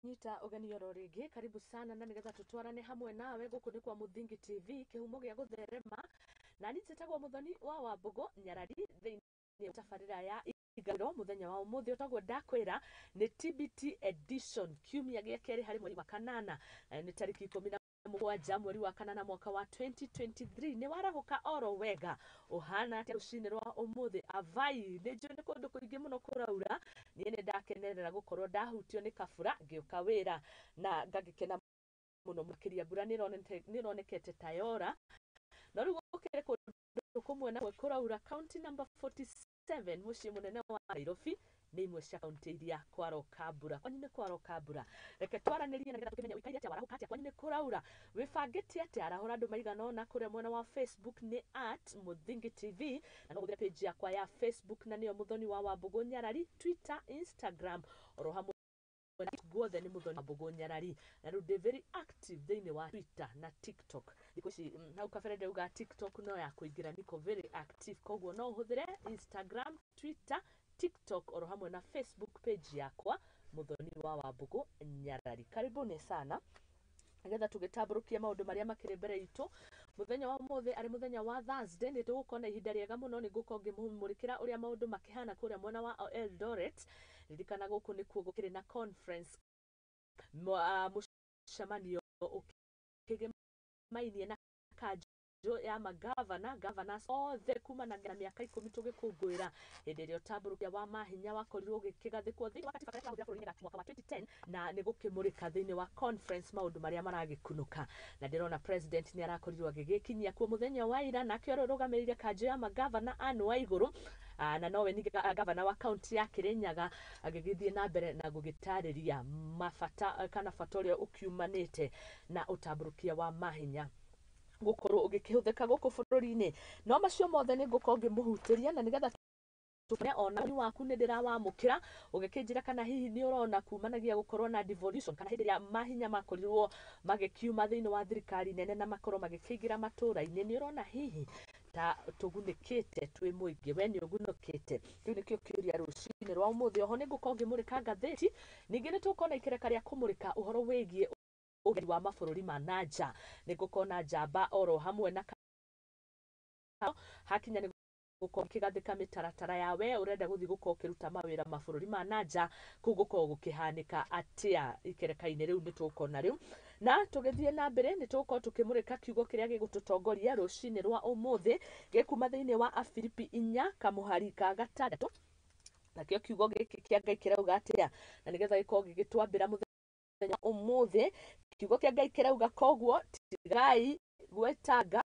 Nyita ũgeni oro rĩngĩ, karibu sana, na nĩgetha tũtwarane hamwe nawe. Gũkũ nĩ kwa Mũthingi TV, kĩhumo gĩa gũtherema, na niĩ njĩtagwo Mũthoni wa Wambũgũ Nyarari. Thĩinĩ wa tabarĩra ya Igarũro mũthenya wa ũmũthĩ, ũtaguo ndakwĩra nĩ TBT edition, kiumia gĩa kerĩ harĩ mweri wa kanana, nĩ tarĩki 17 mweri wa kanana mwaka wa 2023. Nĩ warahũka oro wega? Ũhana atĩa rũcinĩ rwa ũmũthĩ? Avai nĩ njũĩ nĩ kũndũ kũingĩ mũno kũraura. Niĩ nĩ ndakenerera gũkorwo ndahutio nĩ kabura ngĩũka wĩra na ngagĩkena mũno makĩria. Mbura nĩ ĩronekete ta yora, no rĩu gũkĩrĩ kũndũ kũmwe na kũraura. County number 47, mũciĩ mũnene wa Nairobi, nĩ imwe cia kaunti iria kwaroka mbura. Kwanyu nĩ kwaroka mbura? Reke twaranĩrie na nĩgetha tũkĩmenye ũikaire atĩa, warahũka atĩa, kwanyu nĩ kũraura, wĩbangĩte atĩa? Arahũra andũ maigana ũna kũrĩa mwena wa Facebook nĩ @MũthingiTV, na no ũhũthĩre page yakwa ya Facebook, na nĩyo Mũthoni wa Wambũgũ Nyarari. Twitter, Instagram, oro hamwe guothe nĩ Mũthoni wa Wambũgũ Nyarari. Na rĩu ndĩ very active thĩinĩ wa Twitter na TikTok thikũ ici. Hau kabere ndauga TikTok no ya kũingĩra, niko very active, koguo no ũhũthĩre Instagram, Twitter, TikTok, oro hamwe na Facebook page yakwa, Mũthoni wa Wambũgũ Nyarari. Karibuni sana, nĩgetha tũgĩtambũrũkie maũndũ marĩa makĩrĩ mbere itũ mũthenya wa ũmũthĩ. Arĩ mũthenya wa Thursday, nĩ tũgũkorwo na ihinda rĩega mũno. Nĩ ngũkorwo ngĩmũmũrĩkĩra ũrĩa maũndũ makĩhana kũrĩa mwena wa Eldoret. Ririkana gũkũ nĩkuo gũkĩrĩ na conference, mũcemanio ũkĩgĩmainie na kanjũ ya magavana, governors othe, kumana na mĩaka 10 tũgĩkũngũĩra hĩndĩ ĩrĩa ũtambũrũkia wa mahinya wakorirwo ũgĩkĩgathĩkwo thĩinĩ wa katiba karĩa tũrahũthĩra bũrũri-inĩ mwaka wa 2010. Na nĩ gũkĩmũrĩka thĩinĩ wa conference maũndũ marĩa maragĩkunũka, na ndĩrona president nĩ arakorirwo agĩgĩkinyia kuo mũthenya wa ira, nake ũrĩa ũrũgamĩrĩire kanjũ ya magavana Anne Waigũrũ, na nowe ningĩ gavana wa kaunti ya Kirinyaga, agĩgĩthiĩ na mbere na gũgĩtarĩria mabata kana bata ũrĩa ũkiumanĩte na ũtambũrũkia wa mahinya gũkorwo ũgĩkĩhũthĩka gũkũ bũrũri-inĩ. No macio mothe nĩ ngũkorwo ngĩmũhutĩria, na nĩgetha tũkone ona woni waku nĩ ndĩrawamũkĩra, ũgĩkĩnjĩra kana hihi nĩ ũrona kumanagia gũkorwo na devolution, kana hĩndĩ ĩrĩa mahinya makorirwo magĩkiuma thĩinĩ wa thirikari nene na makorwo magĩkĩingĩra matũra-inĩ, nĩ ũrona hihi ta tũgunĩkĩte twĩ mũingĩ? We nĩ ũgunĩkĩte? Kĩu nĩkĩo kĩũria rũcinĩ rwa ũmũthĩ. Oho nĩ ngũkorwo ngĩmũrĩka ngathĩti. Ningĩ nĩ tũkuona ikereka rĩa kũmũrĩka ũhoro wĩgiĩ ũgeri wa mabũrũri ma nanja. Nĩ ngũkorwo na njamba oro hamwe na hakinya nĩ gũkorwo ũkĩgathĩka mĩtaratara ya we ũrenda gũthiĩ gũkorwo ũkĩruta mawĩra mabũrũri ma nanja, kũu gũkorwo gũkĩhanĩka atĩa. Ikereka-inĩ rĩu nĩ tũkona rĩu, na tũgĩthiĩ na mbere nĩ tũgũkorwo tũkĩmũrĩka kiugo kĩrĩa gĩgũtũtongoria rũcinĩ rwa ũmũthĩ, gĩkuma thĩinĩ wa Afilipi 4 kamũhari ka 6. Nakĩo kiugo gĩkĩ kĩa Ngai kĩrauga atĩa? Na nĩgetha gĩkorwo gĩgĩtwambĩra mũthenya ũmũthĩ, kiugo kĩa Ngai kĩrauga, koguo tigai gwĩtanga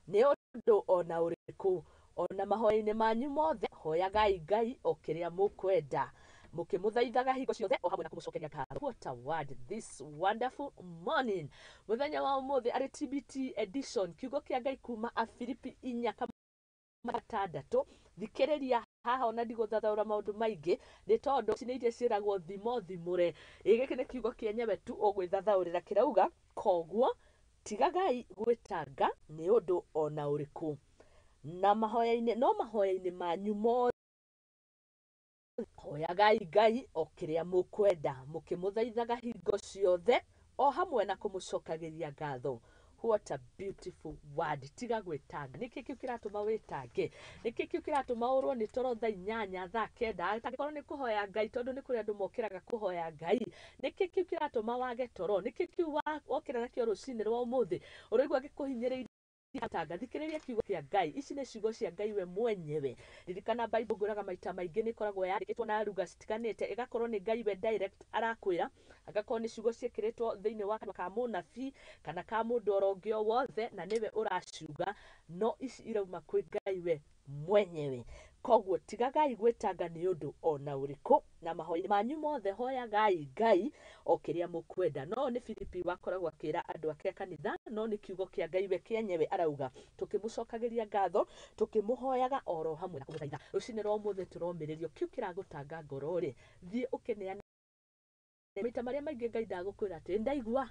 nĩ ũndũ ona ũrĩkũ, ona mahoya-inĩ manyu mothe hoyagai Ngai o kĩrĩa mũkwenda, mũkĩmũthaithaga hingo ciothe, o hamwe na kũmũcokeria ngatho. What a word this wonderful morning, mũthenya wa ũmũthĩ arĩ TBT edition. Kiugo kĩa Ngai kuma Afilipi 4 6. Thikĩrĩria haha, ona ndigũthathaũra maũndũ maingĩ, nĩ tondũ ici nĩ iria ciĩragwo thimo thimũre. Ĩ gĩkĩ nĩ kiugo kĩenyewe tu ũgwĩthathaũrĩra. Kĩrauga, koguo tigagai gwĩtanga nĩ ũndũ ona ũrĩkũ, na mahoya-inĩ, no mahoya-inĩ manyu mothe hoyagai Ngai o kĩrĩa mũkwenda, mũkĩmũthaithaga hingo ciothe, o hamwe na kũmũcokagĩria ngatho. What a beautiful word! Tiga gwĩtanga. Nĩkĩ kĩu kĩratũma wĩtange? Nĩkĩ kĩu kĩratũma ũrwo nĩ toro thaa 8, thaa 9? Angĩkorwo nĩ kũhoya Ngai, tondũ nĩ kũrĩ andũ mokĩraga kũhoya Ngai, nĩkĩ kĩu kĩratũma wage toro? Nĩkĩ kĩu wokĩra nakĩo rũcinĩ rwa ũmũthĩ ũraigua gĩkũhinyĩrĩirie? Tanga. Thikĩrĩria kiugo kĩa Ngai. Ici nĩ ciugo cia Ngai we mwenyewe. Ririkana Bible, ngwĩraga maita maingĩ, nĩ ĩkoragwo yandĩkĩtwo na ruga citiganĩte. Ĩgakorwo nĩ Ngai we direct arakwĩra, agakorwo nĩ ciugo ciĩkĩrĩtwo thĩinĩ wa kanua ka mũnabii kana ka mũndũ oro ũngĩ o wothe, na nĩwe ũraciuga, no ici irauma kwĩ Ngai we mwenyewe. Koguo tigagai gwĩtanga nĩ ũndũ ona ũrĩkũ, na mahoya manyu mothe hoyagai Ngai o kĩrĩa mũkwenda. No nĩ Filipi wakoragwo akĩra andũ ake a kanitha, no nĩ kiugo kĩa Ngai we kĩenyewe arauga, tũkĩmũcokagĩria ngatho, tũkĩmũhoyaga oro hamwe na kũmũthaitha. Rũcinĩ rwa ũmũthĩ tũromĩrĩrio kĩu kĩragũtanga ngoro rĩ, thiĩ ũkĩneane. Maita marĩa maingĩ Ngai ndagũkwĩra atĩ ndaigua.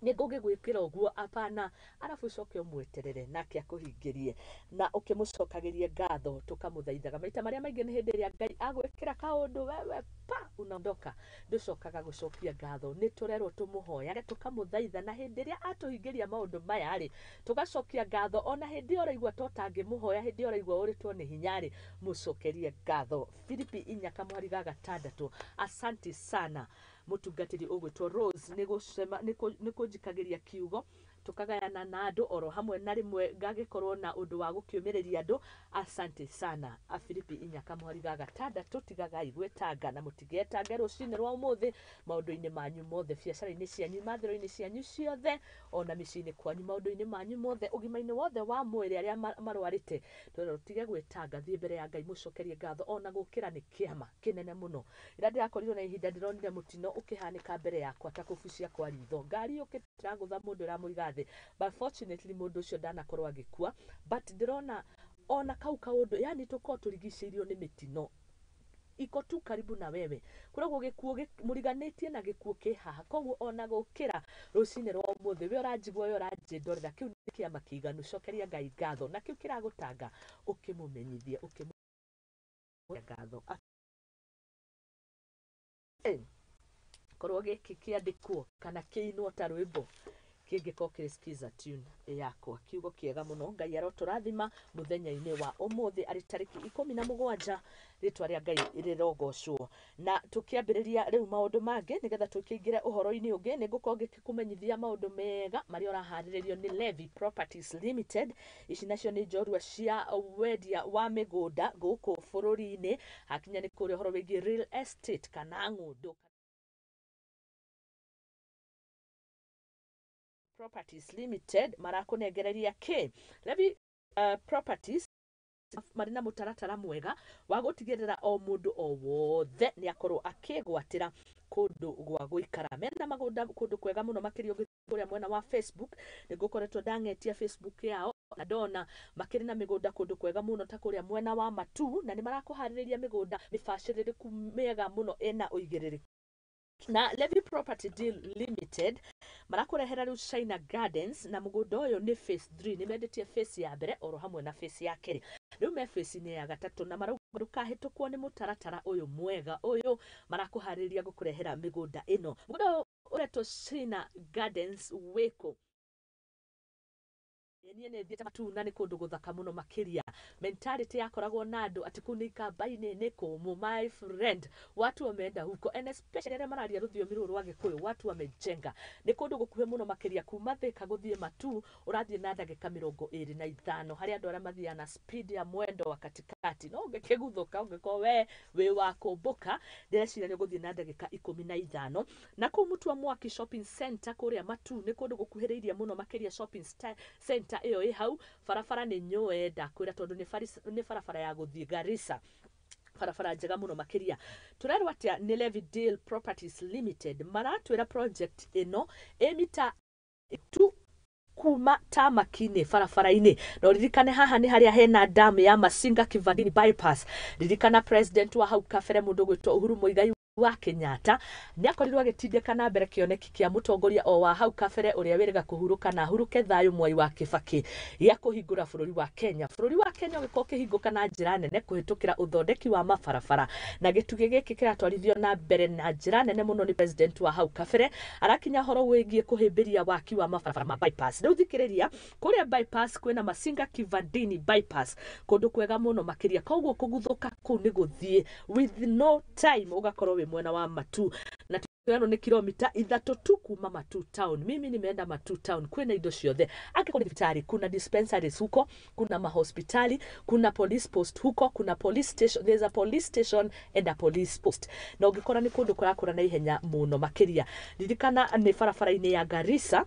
Nĩ ngũgĩgwĩkĩra ũguo apana, arabu ũcoke ũmweterere nake akũhingĩrie na ũkĩmũcokagĩrie ngatho. Tũkamũthaithaga maita marĩa maingĩ nĩ hĩndĩ ĩrĩa Ngai agwĩkĩra kaũndũ wewe pa unaondoka, ndũcokaga gũcokia ngatho. Nĩ tũrerwo tũmũhoyage tũkamũthaitha, na hĩndĩ ĩrĩa atũhingĩria maũndũ maya rĩ, tũgacokia ngatho. Ona hĩndĩ ĩyo ũraigua ta ũtangĩmũhoya, hĩndĩ ĩyo ũraigua ũrĩtwo nĩ hinya rĩ, mũcokerie ngatho. Filipi 4:6. Asante sana mũtungatĩri ũgwĩtwo Rose nĩ gũcema nĩ kũnjikagĩria kiugo tũkagayana na andũ oro hamwe, na rĩmwe ngagĩkorwo na ũndũ wa gũkĩũmĩrĩria andũ. Asante sana. Afilipi 4:6. Tigagai gwĩtanga na mũtigetange rũcinĩ rwa ũmũthĩ maũndũ-inĩ manyu mothe, biacara-inĩ cianyu, imathĩro-inĩ cianyu ciothe, ona mĩciĩ-inĩ kwanyu, maũndũ-inĩ manyu mothe, ũgima-inĩ wothe wa mwĩrĩ. Arĩa marwarĩte twĩrwo tũtige gwĩtanga, thiĩ mbere ya Ngai mũcokerie ngatho. Ona gũkĩra nĩ kĩama kĩnene mũno. Ira ndĩrakorirwo na ihinda ndĩronire mũtino ũkĩhanĩka mbere yakwa ta kũbucia kwa ritho, ngari yũkĩte ĩragũtha mũndũ ĩramũiga thĩ, but fortunately mũndũ ũcio ndanakorwo agĩkua, but ndĩrona ona kau kaũndũ, yani tũkorwo tũrigicĩirio nĩ mĩtino iko tu karibu na wewe, koguo gĩkuũ mũriganĩtie na gĩkuũ kĩ haha. Koguo ona gũkĩra rũcinĩ rwa ũmũthĩ, we ũranjigua, we ũranjĩndorera, kĩu nĩ kĩama kĩiganu. Cokeria Ngai ngatho, na kĩu kĩragũtanga ũkĩmũmenyithie, ũkĩmũ ngatho. Korwo gĩkĩ kĩandĩkwo kana kĩinwo ta rwĩmbo, kĩngĩkorwo kĩrĩ skiza tune yakwa. Kiugo kĩega mũno. Ngai arotũrathima mũthenya-inĩ wa ũmũthĩ arĩ tarĩki 17. Rĩtwa rĩa Ngai rĩrogocwo. Na tũkĩambĩrĩria rĩu maũndũ mangĩ, nĩgetha tũkĩingĩre ũhoro-inĩ ũngĩ, nĩ ngũkorwo ngĩkũmenyithia maũndũ mega marĩa ũraharĩrĩrio nĩ Levy Properties Limited. Ici nacio nĩ njorua cia wendia wa mĩgũnda gũkũ bũrũri-inĩ, hakinya nĩ kũrĩa ũhoro wĩgiĩ real estate kana ng'ũndũ. Properties Limited marakũnengereria kĩ? Levy Properties marĩ na mũtaratara mwega wa gũtigĩrĩra o mũndũ o wothe nĩ akorwo akĩgwatĩra kũndũ gwa gũikara. Mena magũnda kũndũ kwega mũno makĩria. Ũngĩthiĩ kũrĩa mwena wa Facebook, nĩ ngũkoretwo ndang'etia Facebook yao na ndona makĩrĩ na mĩgũnda kũndũ kwega mũno ta kũrĩa mwena wa Matu, na nĩ marakũharĩrĩria mĩgũnda mĩbacĩrĩrĩku mĩega mũno ĩna ũigĩrĩrĩku. Na Levy Property Deal Limited marakũrehera rĩu China Gardens, na mũgũnda ũyũ nĩ phase 3. Nĩ mendetie phase ya mbere oro hamwe na phase ya kerĩ, rĩu me phase-inĩ ya gatatũ, na marauga ndũkahĩtũkwo nĩ mũtaratara ũyũ mwega ũyũ marakũharĩrĩria gũkũrehera mĩgũnda ĩno. Mũgũnda ũyũ ũretwo China Gardens wĩkũ? Niĩ nĩ thiĩte Matu na nĩ kũndũ gũthaka mũno makĩria. Mentality yakoragwo na andũ atĩ kũu nĩ ikamba-inĩ, nĩ kũmũ. My friend, watu wameenda huko, and especially arĩa mararia rũthiomi rũrũ rwa Gĩkũyũ, watu wamejenga. Nĩ kũndũ gũkuhĩ mũno makĩria. Kuma Thĩka gũthiĩ Matu ũrathiĩ na ndagĩka 25, harĩ andũ arĩa mathiaga na speed ya mwendo wa katikati. No ũngĩkĩguthũka, ũngĩkorwo we wĩ wa kũmbũka, ndĩreciria nĩ ũgũthiĩ na ndagĩka 15. Na kũu Mutua Mwaki Shopping Center kũrĩa Matu nĩ kũndũ gũkuhĩrĩirie mũno makĩria. Shopping center ĩyo ĩ hau barabara nĩ nyũe, ndakwĩra, tondũ nĩ barabara ya gũthiĩ Garissa, barabara njega mũno makĩria. Tũrerwo atĩa nĩ Levy Deal Properties Limited? Maratwĩra project ĩno ĩ mita tu kuma tamaki-inĩ barabara-inĩ. Na ũririkane haha nĩ harĩa hena dam ya Masinga Kivandini bypass. Ririkana president wa hau kabere, mũndũ gwĩtwo Uhuru Muigai wa Kenyatta, nĩ akorirwo agĩtindĩka na mbere kĩoneki kĩa mũtongoria o wa hau kabere ũrĩa wĩrĩga kũhurũka na ahuruke thayũ, Mwai wa Kĩbakĩ, gĩa kũhingũra bũrũri wa Kenya. Bũrũri wa Kenya ũgĩkorwo ũkĩhingũka na njĩra nene kũhĩtũkĩra ũthondeki wa mabarabara, na gĩtugĩ gĩkĩ kĩratwarithio na mbere na njĩra nene mũno nĩ president wa hau kabere. Arakinya ũhoro wĩgiĩ kũhĩmbĩria waki wa mabarabara ma bypass. Rĩu thikĩrĩria, kũrĩa bypass kwĩna Masinga Kivandini bypass, kũndũ kwega mũno makĩria. Koguo kũguthũka kũu nĩ gũthiĩ with no time, ũgakorwo wĩ mwena wa Matu, na twĩrwo nĩ kilomita 3 tu kuma Matu town. Mimi nimeenda Matu town, kwĩna indo ciothe. Angĩkorwo nĩ thibitarĩ, kuna dispensaries huko, kuna mahospitali, kuna police post huko, kuna police station, there's a police station and a police post. Na ũngĩkora nĩ kũndũ kũrakũra na ihenya mũno makĩria. Ririkana nĩ barabara-inĩ ya Garissa.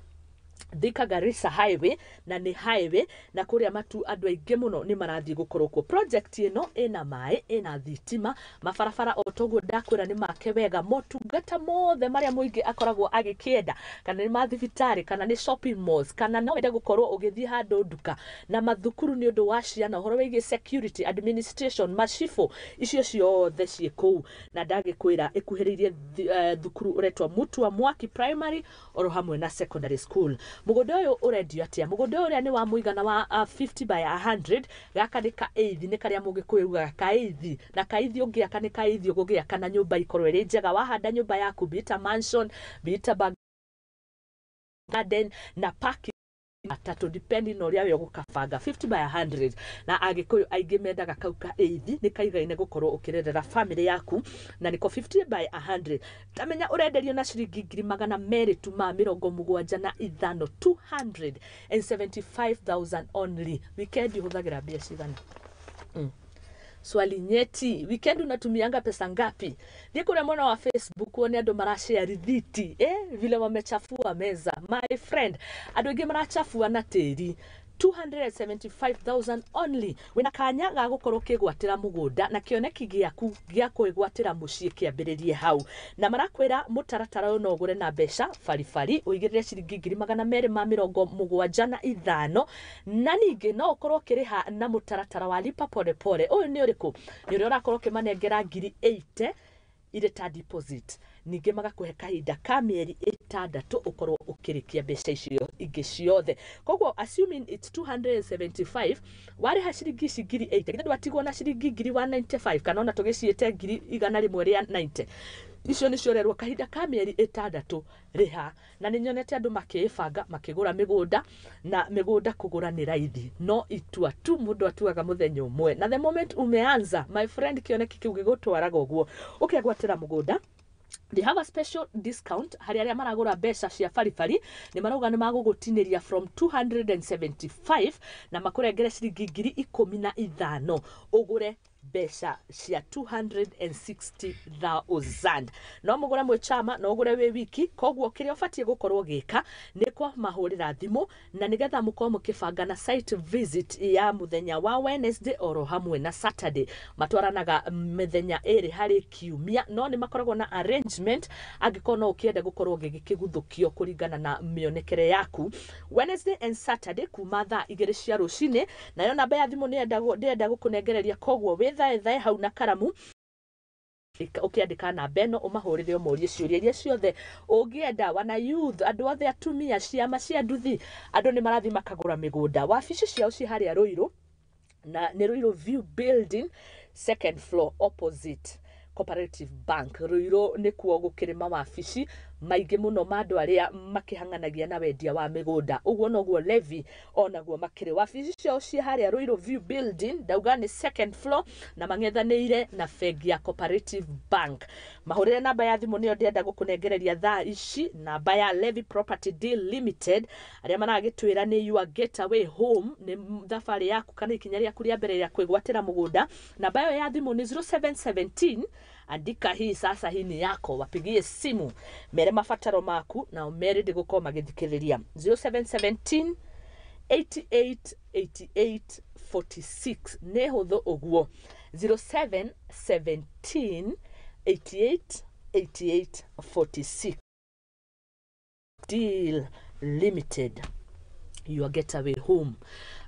Thika Garissa Highway, na nĩ highway na kũrĩa matu andũ aingĩ mũno nĩ marathiĩ gũkorwo kuo. Project ĩno ĩna maĩ, ĩna thitima, mabarabara o toguo ndakwĩra nĩ make wega, motungata mothe marĩa mũingĩ akoragwo agĩkĩenda, kana nĩ ma thibitarĩ, kana nĩ shopping malls, kana no wende gũkorwo ũgĩthiĩ handũ nduka na mathukuru nĩ ũndũ wa ciana, ũhoro wĩgiĩ security, administration, macibũ, icio ciothe ciĩ kũu. Na ndagĩkwĩra ĩkuhĩrĩirie thukuru ũretwo Mutua Mwaki Primary oro hamwe na secondary school. Mũgũnda ũyũ ũrendio atĩa? Mũgũnda ũyũ ũrĩa nĩ wa mũigana wa 50 by 100. Gaka nĩ ka eithi, nĩ karĩa mũgĩkũyũ ugaga kaithi, na kaithi ũngĩaka nĩ kaithi ũgũgĩaka na nyũmba ikorwo ĩrĩ njega. Wahanda nyũmba yaku, be it a mansion, be it a bag garden na parking atatũ, depending na ũrĩa we ũgũkabanga, 50 by 100. Na Agĩkũyũ aingĩ mendaga kau ka eithi, nĩ kaigaine gũkorwo ũkĩrerera family yaku, na nĩko 50 by 100. Tamenya ũrenderio na ciringi 275,000 tu, 275,000 only. Weekend ũhũthagĩra mbia cigana? Swali nyeti, weekend unatumianga pesa ngapi? Thiĩ kũrĩa mwena wa Facebook wone andũ marashare rithiti, vile wamechafua meza. My friend, andũ aingĩ marachafua na tĩri. 275,000 only, wĩna kanya ga gũkorwo ũkĩgwatĩra mũgũnda na kĩoneki gĩaku gĩa kwĩgwatĩra mũciĩ kĩambĩrĩrie hau. Na marakwĩra mũtaratara ũyũ no ũgũre na mbeca baribari, ũigĩrĩre ciringi 275,000, na ningĩ no ũkorwo ũkĩrĩha na mũtaratara wa lipa pole pole. Ũyũ nĩ ũrĩkũ? Nĩ ũrĩa ũrakorwo ũkĩmanengera 80,000 irĩ ta deposit, ningĩ magakũhe kahinda ka mĩeri 6 ũkorwo ũkĩrĩkia mbeca icio ingĩ ciothe. Koguo assuming it's 275, warĩha ciringi ici 80,000, githĩ ndwatigwo na ciringi 195,000, kana ona tũgĩciĩte 190,000? Icio nĩcio ũrerwo kahinda ka mĩeri 6 rĩha. Na nĩ nyonete andũ makĩĩbanga makĩgũra mĩgũnda, na mĩgũnda kũgũra nĩ raithi, no itua tu mũndũ atuaga mũthenya ũmwe, na the moment umeanza, my friend, kĩoneki kĩu gĩgũtwaraga ũguo ũkegwatĩra mũgũnda. They have a special discount harĩ arĩa maragũra mbeca cia baribari. Nĩ marauga nĩ magũgũtinĩria from 275 na makũrengere ciringi 15,000, ũgũre mbeca cia 260,000. No mũgũre mwĩ chama, no ũgũre wĩ wiki. Koguo kĩrĩa ũbatiĩ gũkorwo ũgĩka nĩ kwamahũrĩra thimũ, na nĩgetha mũkorwo mũkĩbanga na site visit ya mũthenya wa Wednesday oro hamwe na Saturday. Matwaranaga mĩthenya ĩrĩ harĩ kiumia, no nĩ makoragwo na arrangement angĩkorwo no ũkĩende gũkorwo gĩgĩkĩguthũkio kũringana na mĩonekere yaku, Wednesday and Saturday kuma thaa 2 cia rũcinĩ. Nayo namba ya thimũ ndĩrenda gũkũnengereria, koguo wĩthaethae hau na karamu ũkĩandĩka namba ĩno, ũmahũrĩre, ũmorie ciũria iria ciothe ũngĩenda. Wana youth, andũ othe, atumia, ciama cia nduthi, andũ nĩ marathiĩ makagũra mĩgũnda. Wabici ciao ci harĩa Rũirũ, na nĩ Ruiru View Building, second floor, opposite Cooperative Bank. Ruiru nĩkuo gũkĩrĩ mawabici maingĩ mũno ma andũ arĩa makĩhang'anagia na wendia wa mĩgũnda. Ũguo noguo Levi onaguo makĩrĩ, wabici ciao ciĩ harĩa Ruiru View Building, ndauga nĩ second floor, na mang'ethanĩire na bengi ya Cooperative Bank. Mahũrĩre namba ya thimũ nĩyo ndĩrenda gũkũnengereria thaa ici, namba ya Levi Property Deal Limited, arĩa maragĩtwĩra nĩ your getaway home, nĩ thabarĩ yaku kana ikinya rĩaku rĩa mbere rĩa kwĩgwatĩra mũgũnda. Namba ĩyo ya thimũ nĩ 0717. Andika hii sasa, hii ni yako, wapigie simu mere mabataro maku, nao mere ndĩgũkorwo magĩthikĩrĩria. 0717 88 88 46, nĩ hũthũ ũguo, 0717 88 88 46. Deal Limited, your getaway home.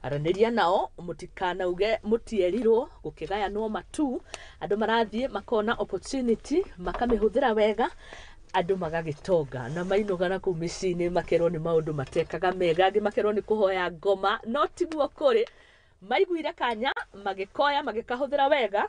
Aranĩria nao, mũtikanauge mũtierirwo gũkĩgayanwo matu. Andũ marathiĩ makona opportunity, makamĩhũthĩra wega, andũ magagĩtonga na mainũga na kũu mĩciĩ-inĩ makerwo nĩ maũndũ matekaga mega, angĩ makerwo nĩ kũhoya ngoma, no tiguo kũrĩ. Maiguire kanya magĩkoya, magĩkahũthĩra wega,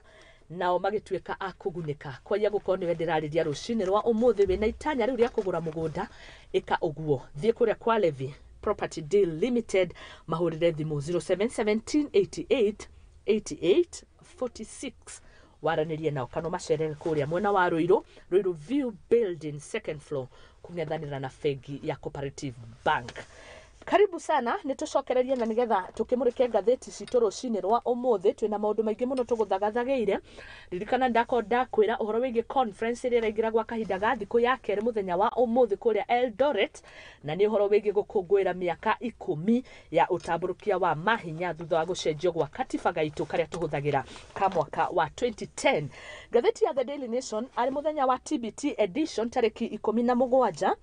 nao magĩtuĩka a kũgunĩka. Kwaia gũkorwo nĩwe ndĩrarĩria rũcinĩ rwa ũmũthĩ, wĩna itanya rĩu rĩa kũgũra mũgũnda, ĩka ũguo, thiĩ kũrĩa kwa Levi Property Deal Limited, mahũrĩre thimũ 0717 88 88 46, waranĩrie nao, kana ũmacerere kũrĩa mwena wa Rũirũ, Rũirũ View Building, second floor, kũng'ethanĩra na bengi ya Cooperative Bank. Karibu sana, nĩ tũcokererie na nĩgetha tũkĩmũrĩke ngathĩti citũ rũcinĩ rwa ũmũthĩ. Twĩna maũndũ maingĩ mũno tũgũthagathagĩire. Ririkana ndakorwo ndakwĩra ũhoro wĩgiĩ conference ĩrĩa ĩraingĩra gwa kahinda ga thikũ ya kerĩ mũthenya wa ũmũthĩ kũrĩa Eldoret, na nĩ ũhoro wĩgiĩ gũkũngũĩra mĩaka 10 ya ũtambũrũkia wa mahinya thutha wa gũcenjio gwa katiba gaitũ karĩa tũhũthagĩra ka mwaka wa 2010. Ngathĩti ya The Daily Nation arĩ mũthenya wa TBT edition tarĩki 17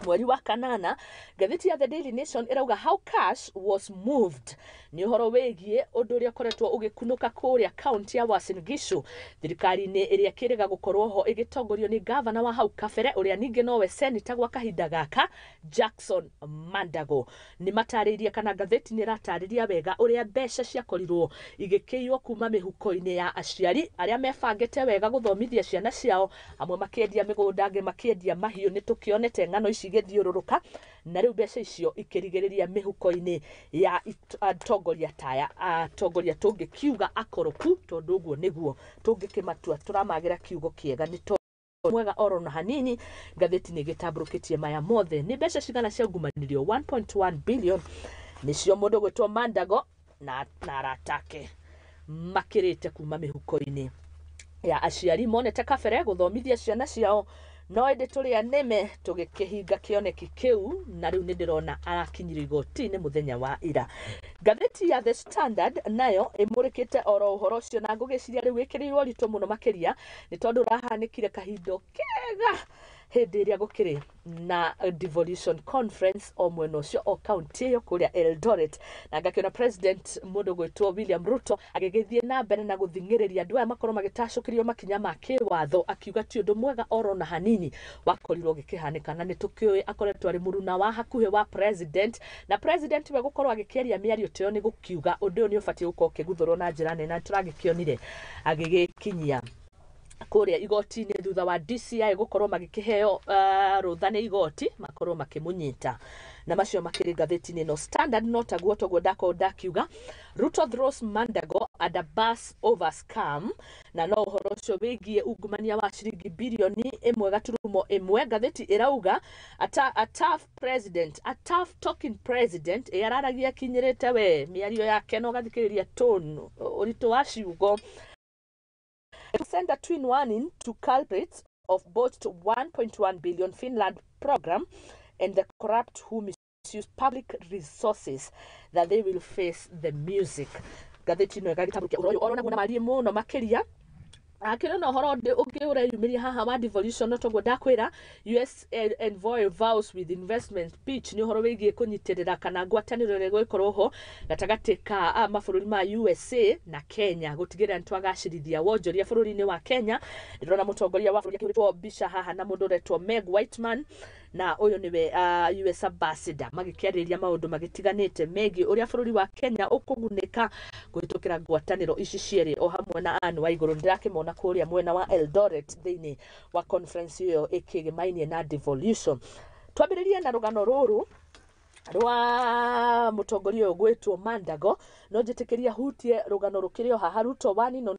mweri wa kanana, ngathĩti ya The Daily Nation ĩrauga "How cash was moved". Nĩ ũhoro wĩgiĩ ũndũ ũrĩa ũkoretwo ũgĩkunũka kũrĩa kaunti ya Uasin Gishu, thirikari-inĩ ĩrĩa ĩkĩrĩga gũkorwo ho ĩgĩtongorio nĩ gavana wa hau kabere ũrĩa ningĩ nowe seneta gwa kahinda gaka, Jackson Mandago. Nĩ matarĩirie kana ngathĩti nĩ ĩratarĩria wega ũrĩa mbeca ciakorirwo igĩkĩiywo kuma mĩhuko-inĩ ya aciari arĩa mebangĩte wega gũthomithia ciana ciao, amwe makĩendia mĩgũnda, angĩ makĩendia mahiũ. Nĩ tũkĩonete ng'ano ici igĩthiũrũrũka, na rĩu mbeca icio ikĩrigĩrĩria mĩhuko-inĩ ya atongoria taya, atongoria tũngĩkiuga akoroku, tondũ ũguo nĩguo tũngĩkĩmatua, tũramagĩra kiugo kĩega nĩ tondũ mwega oro na hanini. Ngathĩti nĩ ĩgĩtambũrũkĩtie maya mothe. Nĩ mbeca cigana ciaungumanirio? 1.1 billion nĩcio mũndũ gwĩtwo Mandago na aratake makĩrĩte kuma mĩhuko-inĩ ya aciari monete kabere gũthomithia ciana ciao, no ĩndĩ tũrĩa nĩme tũgĩkĩhinga kĩoneki kĩu, na rĩu nĩ ndĩrona arakinyirio igoti-inĩ mũthenya wa ira. Ngathĩti ya The Standard nayo ĩmũrĩkĩte oro ũhoro ũcio, na ngũgĩciria rĩu wĩkĩrĩirwo ũritũ mũno makĩria nĩ tondũ ũrahanĩkire kahinda kega hĩndĩ ĩrĩa gũkĩrĩ na devolution conference o mwena ũcio o kaunti ĩyo kũrĩa Eldoret, na ngakĩona president mũndũ gwĩtwo William Ruto agĩgĩthiĩ na mbere na gũthing'ĩrĩria andũ aya makorwo magĩtacũkĩrio makinya ma kĩwatho, akiuga ti ũndũ mwega oro na hanini wakorirwo ũgĩkĩhanĩka. Na nĩ tũkĩũĩ akoretwo arĩ mũruna wa hakuhĩ wa president, na president we gũkorwo agĩkĩaria mĩario ta ĩyo nĩ gũkiuga ũndũ ũyũ nĩ ũbatiĩ gũkorwo ũkĩguthũrwo na njĩra nene, na tũragĩkĩonire agĩgĩkinyia kũrĩa igoti-inĩ thutha wa DCI gũkorwo magĩkĩheo rũtha nĩ igoti makorwo makĩmũnyita, na macio makĩrĩ ngathĩti-inĩ ĩno Standard. No taguo toguo ndakorwo ndakiuga, "Ruto throws Mandago under bus over scam", na no ũhoro ũcio wĩgiĩ ungumania wa ciringi 1.1 birioni. Ngathĩti ĩrauga a tough president, a tough talking president. Ĩ araragia akinyĩrĩte we mĩario yake no gathikĩrĩria tone, ũritũ wa ciugo. To send a twin warning to culprits of botched 1.1 billion Finland program and the corrupt who misuse public resources, that they will face the music. Ngathĩti ĩno ĩgagĩtambũrũkia ũhoro ũyũ oro naguo na marie mũno makĩria. Akĩrĩ na ũhoro ũngĩ ũreyumĩria haha wa devolution, no toguo ndakwĩra, "US envoy vows with investment pitch". Nĩ ũhoro wĩgiĩ kũnyitĩrĩra kana ngwatanĩro ĩrĩa ĩgũgĩkorwo ho gatagatĩ ka mabũrũri ma USA na Kenya gũtigĩrĩra nĩ twagacĩrithia wonjoria bũrũri-inĩ wa Kenya. Ndĩrona mũtongoria wa bũrũri akĩhũrĩtwo mbica haha na mũndũ ũretwo Meg Whitman, na ũyũ nĩwe US ambassador, magĩkĩarĩrĩria maũndũ magĩtiganĩte megiĩ ũrĩa bũrũri wa Kenya ũkũgunĩka kũhĩtũkĩra ngwatanĩro ici cierĩ, o hamwe na Anne Waigũrũ. Ndĩrakĩmona kũrĩa mwena wa Eldoret thĩinĩ wa conference ĩyo ĩkĩgĩmainie na devolution. Twambĩrĩrie na rũgano rũrũ rwa mũtongoria ũyũ gwĩtwo Mandago, no njĩtĩkĩria hutie rũgano rũkĩrĩ o haha, "Ruto warning on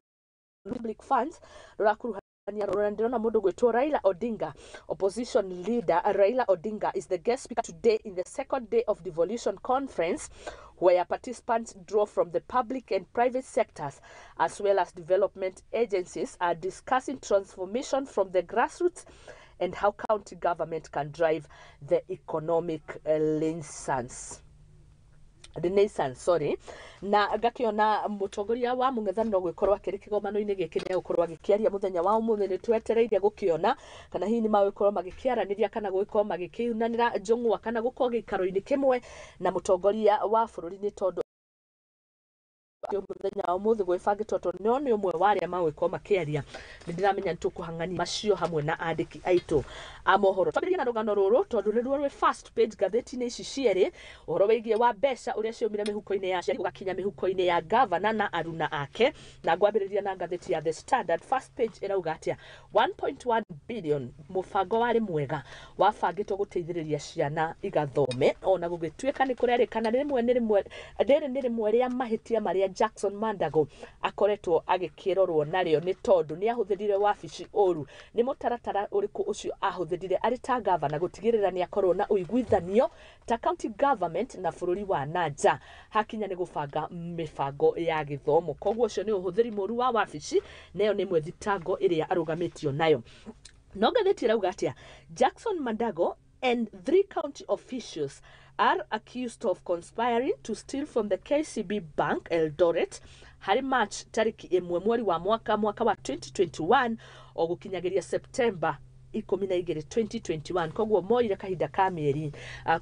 public funds", rũrakuruhania rũrĩa ndĩrona mũndũ gwĩtwo Raila Odinga. Opposition leader Raila Odinga is the guest speaker today in the second day of devolution conference, where participants draw from the public and private sectors as well as development agencies are discussing transformation from the grassroots and how county government can drive the economic renaissance, sorry. Na ngakiona mũtongoria wa mũng'ethanĩro gwĩkorwo akĩrĩ kĩgomano-inĩ gĩkĩ, nĩ egũkorwo agĩkĩaria mũthenya wa ũmũthĩ. Nĩ twetereire gũkĩona kana hihi nĩ magũkorwo magĩkĩaranĩria kana gũgĩkorwo magĩkĩunanĩra njũng'wa kana gũkorwo gĩikaro-inĩ kĩmwe na mũtongoria wa bũrũri, nĩ tondũ mũthenya wa ũmũthĩ gwĩbangĩtwo tondũ no nĩ ũmwe wa arĩa magũgĩkorwo makĩaria. Nĩ ndĩramenya nĩ tũkũhang'ania macio hamwe na andĩki aitũ a mohoro. Twambĩrĩrie na rũgano rũrũ tondũ nĩruo rwĩ first page ngathĩti-inĩ ici cierĩ, ũhoro wĩgiĩ wa mbeca ũrĩa ciaumire mĩhuko-inĩ ya aciari gũgakinya mĩhuko-inĩ ya gavana na aruna ake. Na ngwambĩrĩria na ngathĩti ya The Standard. First page ĩrauga atĩa? 1.1 billion, mũbango warĩ mwega wabangĩtwo gũteithĩrĩria ciana igathome, ona gũgĩtuĩka nĩ kũrerĩkana rĩmwe nĩ rĩmwe rĩrĩ nĩ rĩmwe rĩa mahĩtia marĩa Jackson Mandago akoretwo agĩkĩrorwo narĩo nĩ tondũ nĩ ahũthĩrire wabici ũru. Nĩ mũtaratara ũrĩkũ ũcio ahũthĩrire arĩ ta gavana gũtigĩrĩra nĩ akorwo na ũiguithanio ta county government na bũrũri wa nanja hakinya nĩ gũbanga mĩbango ya gĩthomo. Koguo ũcio nĩ ũhũthĩri mũru wa wabici, nayo nĩ ĩmwe thitango ĩrĩa arũgamĩtio nayo. No ngathĩti ĩrauga atĩa? Jackson Mandago and 3 county officials are accused of conspiring to steal from the KCB Bank Eldoret harĩ March tarĩki 1 mweri wa mwaka wa 2021 o gũkinyagĩria September 12 2021. Koguo moire kahinda ka mĩeri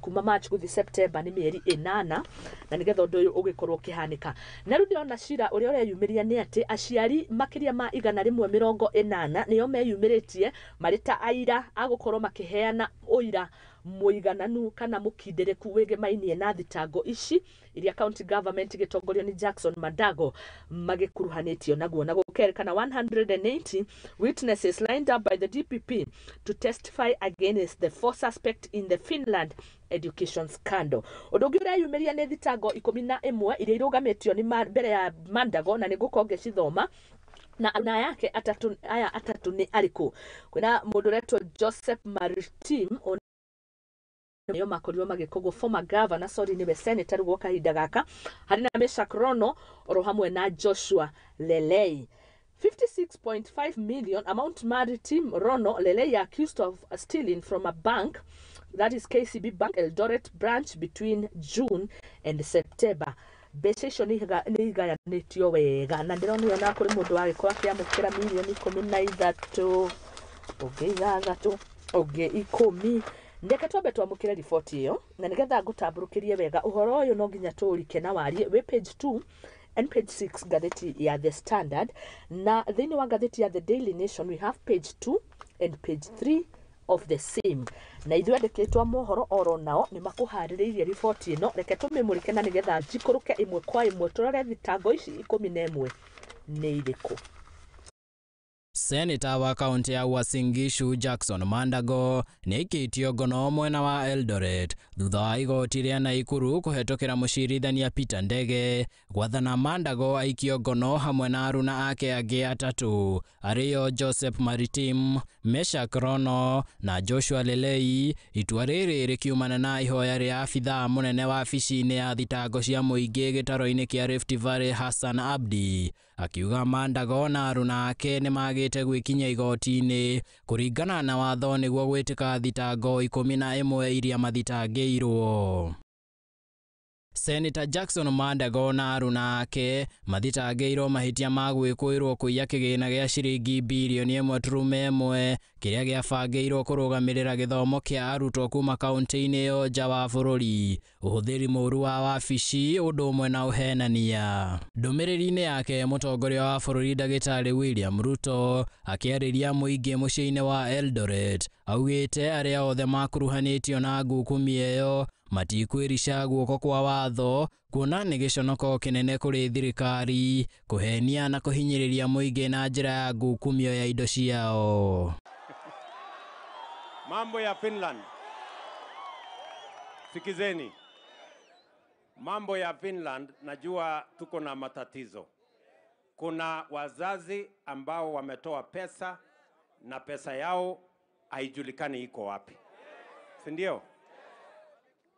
kuma March gũthiĩ September nĩ mĩeri 8 na nĩgetha ũndũ ũyũ ũgĩkorwo ũkĩhanĩka. Na rĩu ndĩrona cira ũrĩa ũreyumĩria nĩ atĩ aciari makĩria ma 180 nĩo meyumĩrĩtie marĩ ta aira a gũkorwo makĩheana ũira mũigananu kana mũkindĩrĩku wĩgĩmainie na thitango ici iria county government gĩtongorio nĩ Jackson Mandago magĩkuruhanĩtio naguo. Na gũkerĩkana 180 witnesses lined up by the DPP to testify against the 4 suspects in the Finland education scandal. Ũndũ ũngĩ ũreyumĩria nĩ thitango 11 iria irũgamĩtio nĩ mbere ya Mandago, na nĩ ngũkorwo ngĩcithoma na aruna yake atatu. Aya atatu nĩ arĩkũ? Kwĩna mũndũ ũretwo Joseph Maritim, nĩo makorirwo magĩkogwo former governor, sorry nĩwe senator rĩu kahinda gaka, harĩ na Meshack Rono oro hamwe na Joshua Lelei. 56.5 million amount Maritim Rono Lelei accused of stealing from a bank, that is KCB Bank Eldoret branch, between June and September. Mbeca icio nĩ igayanĩtio wega, na ndĩrona ona kũrĩ mũndũ wagĩkorwo akĩamũkĩra mirioni 13, ũngĩ 6, ũngĩ 10. Reke twambe twamũkĩre riboti ĩyo, na nĩgetha ngũtambũrũkĩrie wega ũhoro ũyũ no nginya tũũrike na warie wĩ page 2 and page 6 ngathĩti ya The Standard, na thĩinĩ wa ngathĩti ya The Daily Nation we have page 2 and page 3 of the same. Na ithuĩ andĩkĩtwo mohoro oro nao nĩ makũharĩrĩirie riboti ĩno. Reke tũmĩmũrĩke na nĩgetha njikũrũke ĩmwe kwa ĩmwe tũrore thitango ici 11 nĩ irĩkũ. Senator wa kaunti ya Uasin Gishu Jackson Mandago nĩaikĩtio ngono mwena wa Eldoret thutha wa igoti rĩa Naikuru kũhetũkĩra mũcirithania Peter Ndege gwathana Mandago aikio ngono hamwe na aruna ake angĩ atatũ arĩo Joseph Maritim, Meshack Rono na Joshua Lelei. Itua rĩrĩ rĩkiumana na ihoya rĩa abithaa mũnene wabici-inĩ ya thitango cia mũingĩ gĩtaro-inĩ kĩa Rift Valley Hassan Abdi, akiuga Mandago na aruna ake nĩmagĩte gwĩkinya igoti-inĩ kũringana na watho nĩguo gwĩtĩka thitango 11 iria mathitangĩirwo. Senator Jackson Mandago na aruna ake mathitangĩirwo mahĩtia ma gwĩkũĩrwo kũiya kĩgĩna gĩa ciringi birioni 1.1 kĩrĩa gĩabangĩirwo kũrũgamĩrĩra gĩthomo kĩa arutwo kuma kaunti-inĩ ĩyo nja wa bũrũri, ũhũthĩri mũũru wa wabici ũndũ ũmwe na ũhenania. Ndũmĩrĩri-inĩ yake mũtongoria wa bũrũri ndagĩtarĩ William Ruto akĩarĩria mũingĩ mũciĩ-inĩ wa Eldoret augĩte arĩa othe makuruhanĩtio na ngukumi ĩyo matikwĩrica guoko kwa watho kuona nĩ gĩconoko kĩnene kũrĩ thirikari kũhenia na kũhinyĩrĩria mũingĩ na njĩra ya ngukumio ya indo ciao. Mambo ya Finland, sikizeni. Mambo ya Finland, najua tuko na matatizo. Kuna wazazi ambao wametoa pesa na pesa yao haijulikani iko wapi, si ndio?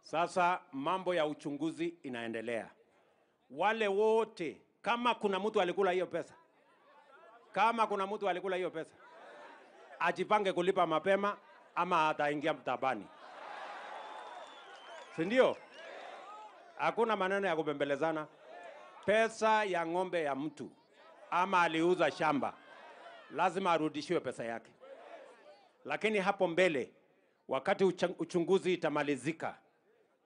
Sasa mambo ya uchunguzi inaendelea. Wale wote, kama kuna mtu alikula hiyo pesa, kama kuna mtu alikula hiyo pesa, ajipange kulipa mapema ama ataingia mtabani, si ndio? Hakuna maneno ya kubembelezana. Pesa ya ng'ombe ya mtu ama aliuza shamba, lazima arudishiwe pesa yake. Lakini hapo mbele, wakati uchunguzi itamalizika,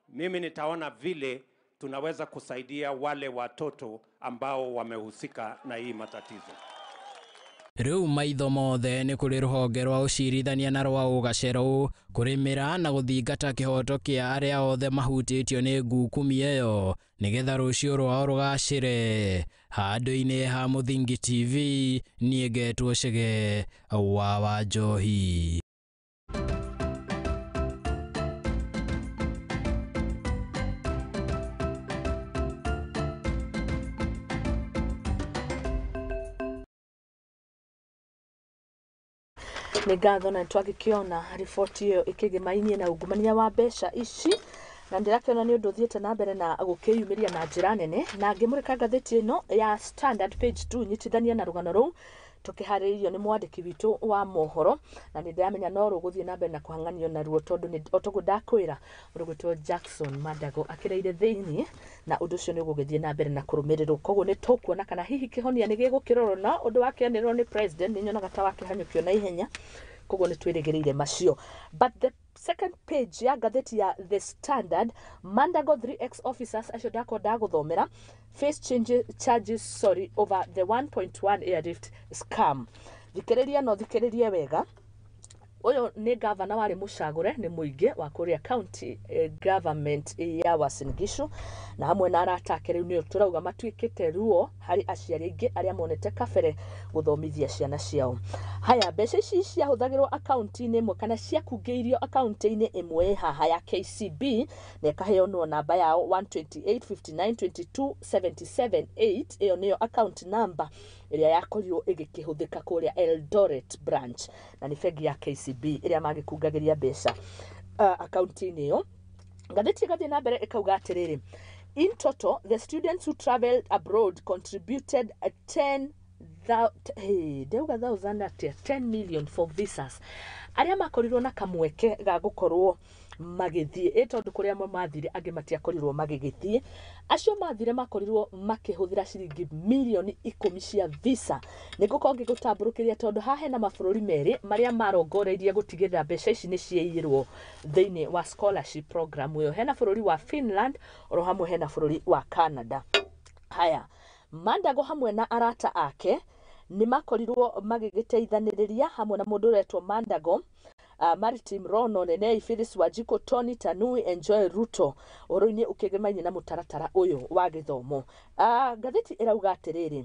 mimi nitaona vile tunaweza kusaidia wale watoto ambao wamehusika na hii matatizo. Rĩu maitho mothe nĩ kũrĩ rũhonge rwa ũcirithania na rwa ũgacerũ kũrĩmĩra na gũthingata kĩhoto kĩa arĩa othe mahutĩtio nĩ ngukumi ĩyo nĩgetha rũciũ rwao rũgacĩre. Handũ-inĩ ha Mũthingi TV, niĩ ngetwo Chege wa Wanjohi. Nĩ ngatho, na nĩtwagĩkĩona riboti ĩyo ĩkĩgĩmainie na ungumania wa mbeca ici, na ndĩrakĩona nĩ ũndũ ũthiĩte na mbere na gũkĩyumĩria na njĩra nene. Na ngĩmũrĩka ngathĩti ĩno ya Standard page 2, nyitithania na rũgano rũu tũkĩharĩrĩirio nĩ mwandĩki witũ wa mohoro, na nĩ ndĩramenya no rũgũthiĩ na mbere na kũhang'anio naruo, tondũ nĩ o toguo ndakwĩra, ũrũgwĩtwo Jackson Mandago akĩreire thĩiniĩ, na ũndũ ũcio nĩ ũgũgĩthiĩ na mbere na kũrũmĩrĩrwo. Koguo nĩ tũkuona kana hihi kĩhonia nĩ gĩgũkĩrorwo, na ũndũ wakĩanĩrĩrwo nĩ president nĩ nyonaga ta wakĩhanyũkio na ihenya. Koguo nĩ twĩrĩgĩrĩire macio. But the second page ya ngathĩti ya The Standard, Mandago 3x officers acio ndakorwo ndagũthomera face charges, sorry, over the 1.1 airlift scam. Thikĩrĩria, no thikĩrĩrie wega. Ũyũ nĩ gavana warĩ mũcagũre nĩ mũingĩ wa kũrĩa county government ya Uasin Gishu, na hamwe na arata ake rĩu nĩo tũrauga matuĩkĩte ruo harĩ aciari aingĩ arĩa monete kabere gũthomithia ciana ciao. Haya, mbeca ici ciahũthagĩrwo akaunti-inĩ ĩmwe kana ciakungĩirio akaunti-inĩ ĩmwe haha ya KCB, na ĩkaheanwo namba yao 128 59 22 77 8. Ĩyo nĩyo account number ĩrĩa yakorirwo ĩgĩkĩhũthĩka kũrĩa Eldoret branch, na nĩ bengi ya KCB ĩrĩa magĩkungagĩria mbeca akaunti-inĩ ĩyo. Ngathĩti ĩgathiĩ na mbere ĩkauga atĩrĩrĩ, in total the students who traveled abroad contributed a 10 hey, ndauga thousand atĩa? 10 million for visas. Arĩa makorirwo na kamweke ga gũkorwo magĩthiĩ, ĩ tondũ kũrĩ amwe mathire, angĩ matiakorirwo magĩgĩthiĩ. Acio mathire makorirwo makĩhũthĩra ciringi mirioni 10 cia visa. Nĩ ngũkorwo ngĩgũtambũrũkĩria, tondũ haha hena mabũrũri merĩ marĩa marongoreirie gũtigĩrĩra mbeca ici nĩ ciaiyĩrwo thĩinĩ wa scholarship program ĩyo. Hena bũrũri wa Finland, oro hamwe hena bũrũri wa Canada. Haya, Mandago hamwe na arata ake nĩ makorirwo magĩgĩteithanĩrĩria hamwe na mũndũ ũretwo Mandago, Maritim Rono, Nenei Phyllis Wanjiku, Tony Tanui, Enjoy Ruto, ũhoro-inĩ ũkĩgemaine na mũtaratara ũyũ wa gĩthomo. Ngathĩti ĩrauga atĩrĩrĩ,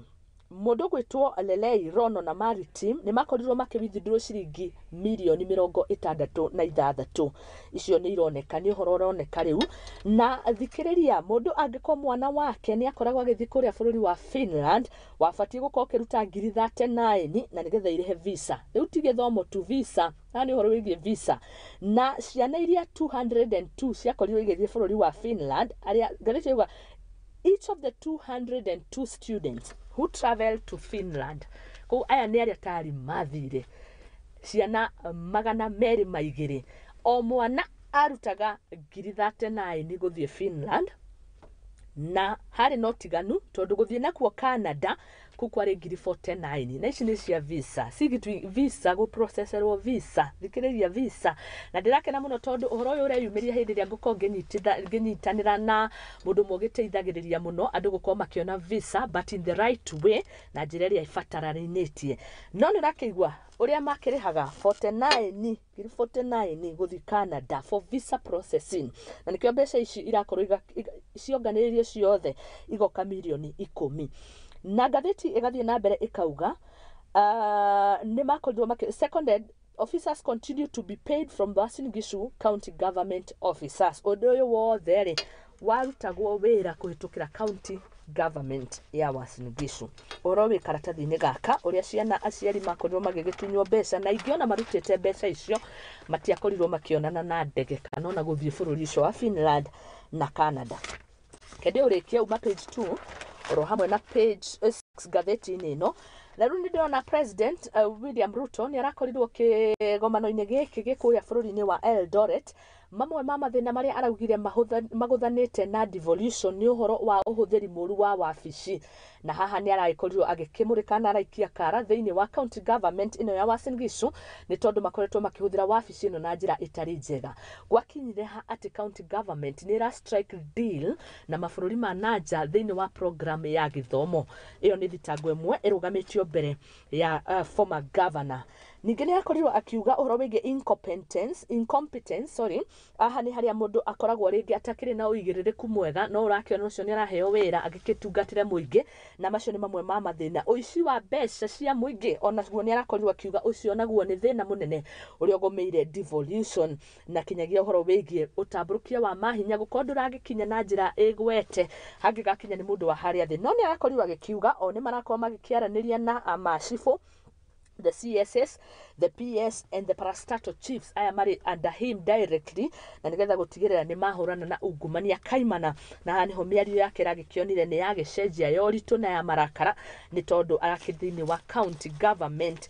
mũndũ ũgwĩtwo Lelei Rono na Maritim nĩ makorirwo makĩwithdraw ciringi mirioni 66. Icio nĩ ironeka, nĩ ũhoro ũroneka rĩu. Na thikĩrĩria, mũndũ angĩkorwo mwana wake nĩ akoragwo agĩthiĩ kũrĩa bũrũri wa Finland, wabatiĩ gũkorwo ũkĩruta ngiri 39 na nĩgetha irĩhe visa. Rĩu ti gĩthomo tu, visa haha nĩ ũhoro wĩgiĩ visa. Na ciana iria 202 ciakorirwo igĩthiĩ bũrũri wa Finland, arĩa ngathĩti ĩrauga each of the 202 students who traveled to Finland, kũu aya nĩ arĩa tari mathire, ciana 202, o mwana arutaga ngiri 39 gũthiĩ Finland. Na harĩ na ũtiganu, tondũ gũthiĩ nakuo Canada kũu kwarĩ ngiri 49, na ici nĩ cia visa cigitwi visa gũproceserwo visa. Thikĩrĩria, visa. Na ndĩrakena mũno tondũ ũhoro ũyũ ũreyumĩria hĩndĩ ĩrĩa ngũkorwo ngĩnyitanĩra na mũndũ ũmwe ũgĩteithagĩrĩria mũno andũ gũkorwo makĩona visa, but in the right way, na njĩra ĩrĩa ĩbataranĩtie. No nĩ ũrakĩigua ũrĩa makĩrĩhaga 49, ngiri 49 gũthiĩ Canada for visa processing, na nĩkĩo mbeca ici irakorwo cionganĩrĩirio ciothe igoka mirioni 10. Na ngathĩti ĩgathiĩ na mbere ĩkauga nĩ makorirwo makĩ seconded officers continue to be paid from Uasin Gishu county government officers. Ũndũ ũyũ wothe rĩ warutagwo wĩra kũhĩtũkĩra county government ya Uasin Gishu. Ũhoro wĩ karatathi-inĩ gaka ũrĩa ciana aciari makorirwo magĩgĩtunywo mbeca, na ingĩ ona marutĩte mbeca icio matiakorirwo makĩonana na ndege kana ona gũthiĩ bũrũri ũcio wa Finland na Canada. Kende ũrĩkie uma page 2 oro hamwe na page 6 ngathĩti-inĩ ĩno. Na rĩu nĩ ndĩrona president William Ruto nĩ arakorirwo kĩgomano-inĩ gĩkĩ gĩ kũrĩa bũrũri-inĩ wa Eldoret. Mamwe ma mathĩna marĩa araugire magũthanĩte na devolution nĩ ũhoro wa ũhũthĩri mũru wa wabici, na haha nĩ aragĩkorirwo agĩkĩmũrĩka na araikia kara thĩinĩ wa county government ĩno ya Uasin Gishu, nĩ tondũ makoretwo makĩhũthĩra wabici ĩno na njĩra ĩtarĩ njega. Gwakinyire ha atĩ county government nĩ ĩra strike deal na mabũrũri ma nanja thĩinĩ wa program ya gĩthomo. Ĩyo nĩ thitango ĩmwe ĩrũgamĩtio mbere ya former governor. Ningĩ nĩ akorirwo akiuga ũhoro wĩgiĩ incompetence, sorry. Haha nĩ harĩa mũndũ akoragwo rĩngĩ atakĩrĩ na ũigĩrĩrĩku mwega, no ũrakĩona ũcio nĩ araheo wĩra agĩkĩtungatĩre mũingĩ, na macio nĩ mamwe ma mathĩna. Ũici wa mbeca cia mũingĩ onaguo nĩ arakorirwo akiuga ũcio naguo nĩ thĩna mũnene ũrĩa ũgũmĩire devolution, na kinyagia ũhoro wĩgiĩ ũtambũrũkia wa mahinya gũkorwo ndũragĩkinya na njĩra ĩgwete hangĩgakinya nĩ mũndũ wa harĩa thĩ. No nĩ arakorirwo agĩkiuga o nĩ marakorwo magĩkĩaranĩria na macibũ. The CSS, the PS and the parastatal chiefs aya marĩ under him directly, na nĩgetha gũtigĩrĩra nĩ mahũrana na ungumania kaimana. Na haha nĩho mĩario yake ĩragĩkĩonire nĩ yagĩcenjia ya ũritũ na ya marakara, nĩ tondũ arakĩrĩ thĩinĩ wa county government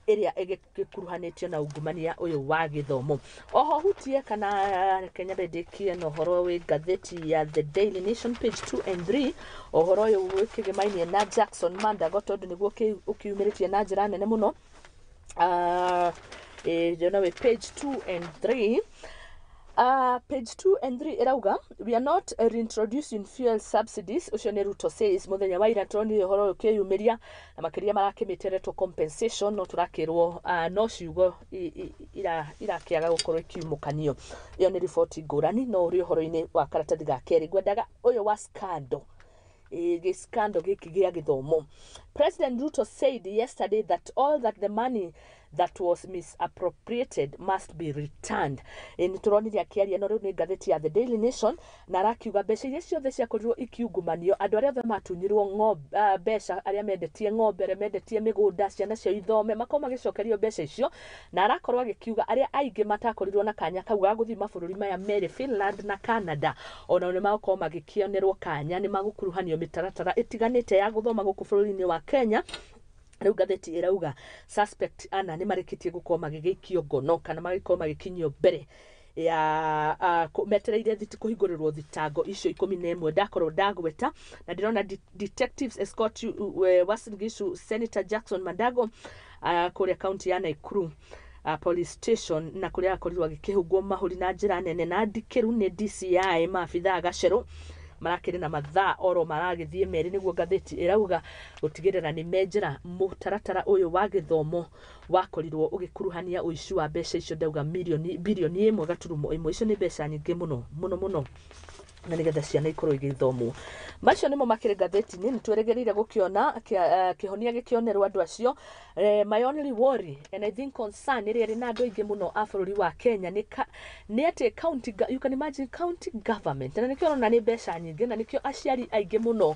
ĩrĩa ĩgĩkuruhanĩtio na ungumania ũyũ wa gĩthomo. Oho hutie kana reke nyambe ndĩkie na ũhoro wĩ ngathĩti ya The Daily Nation, page 2 and 3, ũhoro ũyũ wĩkĩgĩmainie na Jackson Mandago, tondũ nĩguo ũkiumĩrĩtie na njĩra nene mũno. Ndĩrona wĩ page 2 and 3. Page 2 and 3 ĩrauga, "We are not reintroducing fuel subsidies." Ũcio nĩ Ruto says. Mũthenya wa ira tũronire ũhoro ũyũ ũkĩyumĩria na makĩria marakĩmĩteretwo compensation, no tũrakĩrwo no ciugo irakĩaga gũkorwo ikiumũkanio. Ĩyo nĩ riboti ngũrani, no ũrĩ ũhoro-inĩ wa karatathi ga kerĩ. Ngwendaga ũyũ wa scandal, gĩskando gĩkĩ gĩa gĩthomo. President Ruto said yesterday that all that the money that was misappropriated must be returned. Nĩ tũronire akĩaria, no rĩu nĩ ngathĩti ya The Daily Nation, na arakiuga mbeca iria ciothe ciakorirwo ikiungumanio, andũ arĩa othe matunyirwo mbeca, arĩa mendetie ng'ombe, arĩa mendetie mĩgũnda ciana ciao ithome, makorwo magĩcokerio mbeca icio. Na arakorwo agĩkiuga arĩa aingĩ matakorirwo na kanya kau ga gũthiĩ mabũrũri maya merĩ, Finland na Canada, onao nĩ magũkorwo magĩkĩonerwo kanya, nĩ magũkuruhanio mĩtaratara ĩtiganĩte ya gũthoma gũkũ bũrũri-inĩ wa Kenya. Rĩu ngathĩti ĩrauga suspect ana nĩ marĩkĩtie gũkorwo magĩgĩikio ngono kana magĩkorwo magĩkinyio mbere ya metereire kũhingũrĩrwo thitango icio 11 ndakorwo ndagweta. Na ndĩrona detectives escort Uasin Gishu Senator Jackson Mandago kũrĩa kaunti ya Nakuru police station, na kũrĩa akorirwo agĩkĩhungwo mahũri na njĩra nene na ndikĩru nĩ DCI, maabithaa a gacerũ marakĩrĩ na mathaa oro maragĩthiĩ merĩ, nĩguo ngathĩti ĩrauga, gũtigĩrĩra nĩ menjera mũtaratara ũyũ wa gĩthomo wakorirwo ũgĩkuruhania ũici wa mbeca icio ndauga milioni 1.1 bilioni. Icio nĩ mbeca nyingĩ mũno mũno mũno, na nĩgetha ciana ikorwo igĩthomwo. Macio nĩmo makĩrĩ ngathĩti-inĩ. Nĩ twĩrĩgĩrĩire gũkĩona kĩhonia gĩkĩonerwo andũ acio. My only worry and I think concern ĩrĩa ĩrĩ na andũ aingĩ mũno a bũrũri wa Kenya nĩ atĩ county, you can imagine, county government, na nĩkĩo ũrona nĩ mbeca nyingĩ, na nĩkĩo aciari aingĩ mũno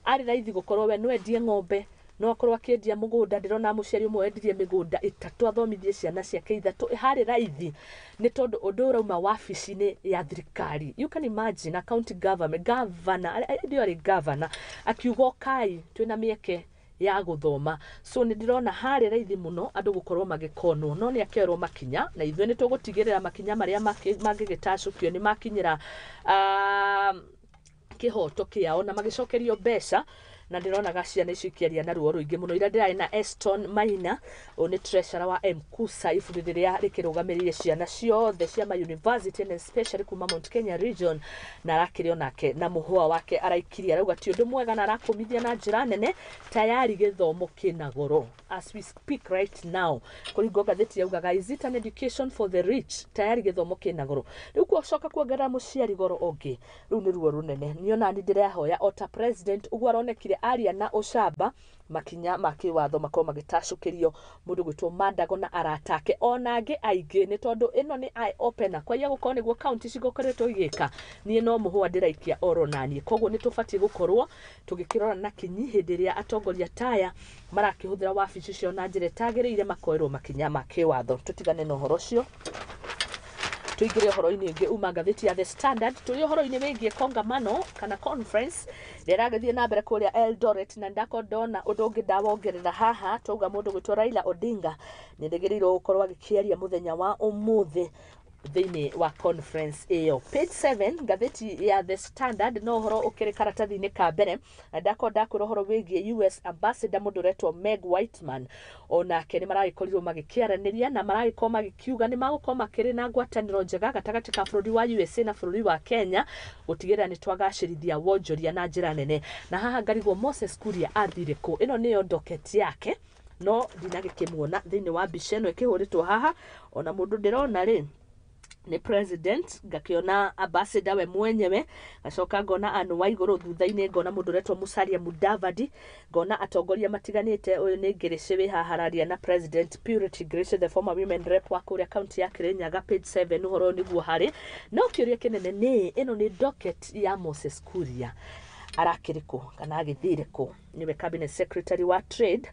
arĩ raithi gũkorwo we no endie ng'ombe, no akorwo akĩendia mũgũnda. Ndĩrona mũciari ũmwe wendirie mĩgũnda ĩtatũ athomithie ciana ciake ithatũ. Harĩ raithi nĩ tondũ ũndũ ũrauma wabici-inĩ ya thirikari. You can imagine a county government governor, ndio arĩ governor, akiuga ũkai twĩna mĩeke ya gũthoma. So nĩ ndĩrona harĩ raithi mũno andũ gũkorwo magĩkonwo, no nĩ akerwo makinya, na ithuĩ nĩ tũgũtigĩrĩra makinya marĩa mangĩgĩtacũkio nĩ makinyĩra kĩhoto kĩao na magĩcokerio mbeca. Na ndĩronaga ciana icio ikĩaria na ruo rũingĩ mũno. Ira ndĩrarĩ na Eston Maina, ũyũ nĩ treasurer wa MKUSA, iburi rĩrĩa rĩkĩrũgamĩrĩire ciana ciothe cia ma university and especially kuma Mount Kenya region, na arakĩrĩ onake na mũhũa wake araikirie, arauga ti ũndũ mwega na arakũmithia na njĩra nene. Tayari gĩthomo kĩna goro as we speak right now, kũringwo ngathĩti yaugaga, "Is it an education for the rich?" Tayari gĩthomo kĩna goro, rĩu gũcoka kuongerera mũciari goro ũngĩ, rĩu nĩ ruo rũnene. Niĩ ona ni ndĩrehoya o ta president ũguo aronekire aria na ũcamba, makinya ma kĩwatho makorwo magĩtacũkĩrio mũndũ gwĩtwo Mandago na arata ake ona angĩ aingĩ, nĩ tondũ ĩno nĩ eye opener. Kwaiya gũkorwo nĩguo kaunti cigokoretwo igĩka, niĩ no mũhũa ndĩraikia oro naniĩ. Koguo nĩ tũbatiĩ gũkorwo tũgĩkĩrora na kinyi hĩndĩ ĩrĩa atongoria taya marakĩhũthĩra wabici ciao na njĩra ĩtagĩrĩire, makoerwo makinya ma kĩwatho. Tũtigane na ũhoro ũcio, tũingĩre ũhoro-inĩ ũngĩ uma ngathĩti ya The Standard. Tũrĩ ũhoro-inĩ wĩgiĩ kongamano kana conference ĩrĩa ĩragĩthiĩ na mbere kũrĩa Eldoret, na ndakorwo ndona ũndũ ũngĩ ndawongerera haha. Twauga mũndũ gwĩtwo Raila Odinga nĩ rĩgĩrĩirwo gũkorwo agĩkĩaria mũthenya wa ũmũthĩ thĩinĩ wa conference ĩyo. Page 7 ngathĩti ya The Standard, no ũhoro ũkĩrĩ karatathi-inĩ ka mbere, na ndakorwo ndakwĩra ũhoro wĩgiĩ US ambassador, mũndũ ũretwo Meg Whitman, onake nĩ maragĩkorirwo magĩkĩaranĩria na maragĩkorwo magĩkiuga nĩ magũkorwo makĩrĩ na ngwatanĩro njega gatagatĩ ka bũrũri wa USA na bũrũri wa Kenya gũtigĩrĩra nĩ twagacĩrithia wonjoria na njĩra nene. Na haha ngarigwo Moses Kuria athire kũ? Ĩno nĩyo docket yake, no ndinagĩkĩmuona thĩinĩ wa mbica ĩno ĩkĩhũrĩtwo haha. Ona mũndũ ndĩrona rĩ nĩ president, ngakĩona ambassador we mwenyewe, ngacoka ngona Anne Waigũrũ, thutha-inĩ ngona mũndũ ũretwo Musalia Mudavadi, ngona atongoria matiganĩte. Ũyũ nĩ Ngĩrĩcĩ wĩ haha araria na president, Purity Ngĩrĩcĩ, the former women rep wa kũrĩa kaunti ya Kirinyaga. Page 7 ũhoro ũyũ nĩguo harĩ. No kĩũria kĩnene nĩ ĩno nĩ docket ya Moses Kuria, arakĩrĩ kũ kana agĩthire kũ? Nĩwe cabinet secretary wa trade.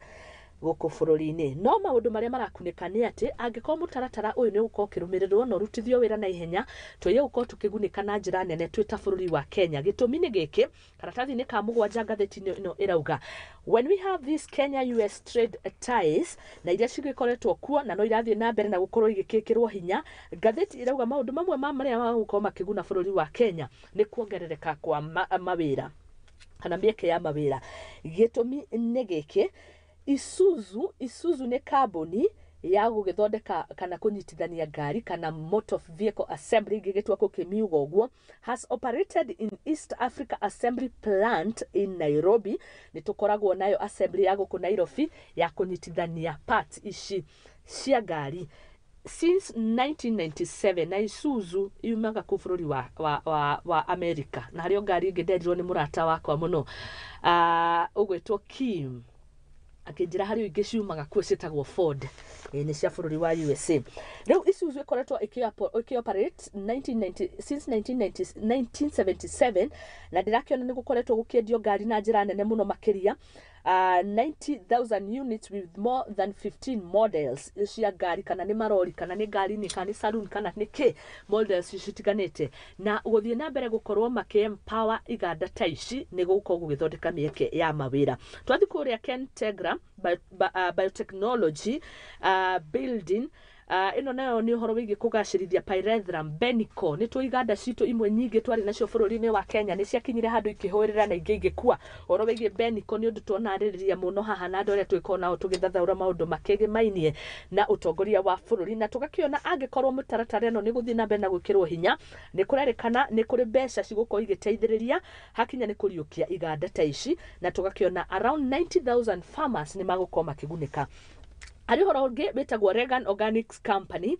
Gũkũ bũrũri-inĩ no maũndũ marĩa marakunĩka nĩ atĩ angĩkorwo mũtaratara ũyũ nĩ ũgũkorwo ũkĩrũmĩrĩrwo na ũrutithio wĩra na ihenya, tũiye gũkorwo tũkĩgunĩka na njĩra nene twĩ ta bũrũri wa Kenya. Gĩtũmi nĩ gĩkĩ, karatathi-inĩ ka 7 ngathĩti-inĩ ĩno ĩrauga, when we have this Kenya US trade ties na iria cigĩkoretwo kuo na no irathiĩ na mbere na gũkorwo igĩkĩkĩrwo hinya, ngathĩti ĩrauga maũndũ mamwe ma marĩa magũkorwo makĩguna bũrũri wa Kenya nĩ kuongerereka kwa mawĩra kana mĩeke ya mawĩra. Gĩtũmi nĩ gĩkĩ, Isuzu nĩ kambuni ya gũgĩthondeka kana kũnyitithania ngari kana motor vehicle assembly, ingĩgĩtua gũkĩmiuga ũguo, has operated in East Africa Assembly Plant in Nairobi. Nĩ tũkoragwo nayo assembly ya gũkũ Nairobi ya kũnyitithania parts ici cia ngari since 1997, na Isuzu yumaga kũ bũrũri wa America. Na harĩ o ngari ĩngĩ nderirwo nĩ mũrata wakwa mũno ũgwĩtwo Kim, akĩnjĩra harĩ ingĩ ciumaga kuo ciĩtagwo Ford. Nĩ cia bũrũri wa USA. Rĩu Isuzu ĩkoretwo ĩkĩoperate 1990 since 1990 1977, na ndĩrakĩona nĩ gũkoretwo gũkĩendio ngari na njĩra nene mũno makĩria, 90,000 units with more than 15 models cia ngari, kana nĩ marori, kana nĩ ngari nĩ, kana nĩ saloon, kana nĩ kĩ, models citiganĩte. Na gũthiĩ na mbere gũkorwo makĩ empower iganda ta ici nĩ gũkorwo gũgĩthondeka mĩeke ya mawĩra. Twathiĩ kũrĩa Kentegra Biotechnology building, ĩno nayo nĩ ũhoro wĩgiĩ kũgacĩrithia pyrethrum Benico. Nĩ tũ iganda citũ imwe nyingĩ twarĩ nacio bũrũri-inĩ wa Kenya nĩ ciakinyire handũ ikĩhũrĩra na ingĩ igĩkua. Ũhoro wĩgiĩ Benico nĩ ũndũ tuonarĩrĩria mũno haha na andũ arĩa twĩkorwo nao tũgĩthathaũra maũndũ makĩgĩmainie na ũtongoria wa bũrũri, na tũgakĩona angĩkorwo mũtaratara ĩno nĩ gũthiĩ na mbere na gwĩkĩrwo hinya, nĩ kũrerĩkana nĩ kũrĩ mbeca cigũkorwo igĩteithĩrĩria hakinya nĩ kũriũkia iganda ta ici, na tũgakĩona around 90,000 farmers nĩ magũkorwo makĩgunĩka. Harĩ ũhoro ũngĩ wĩtagwo Regan Organics Company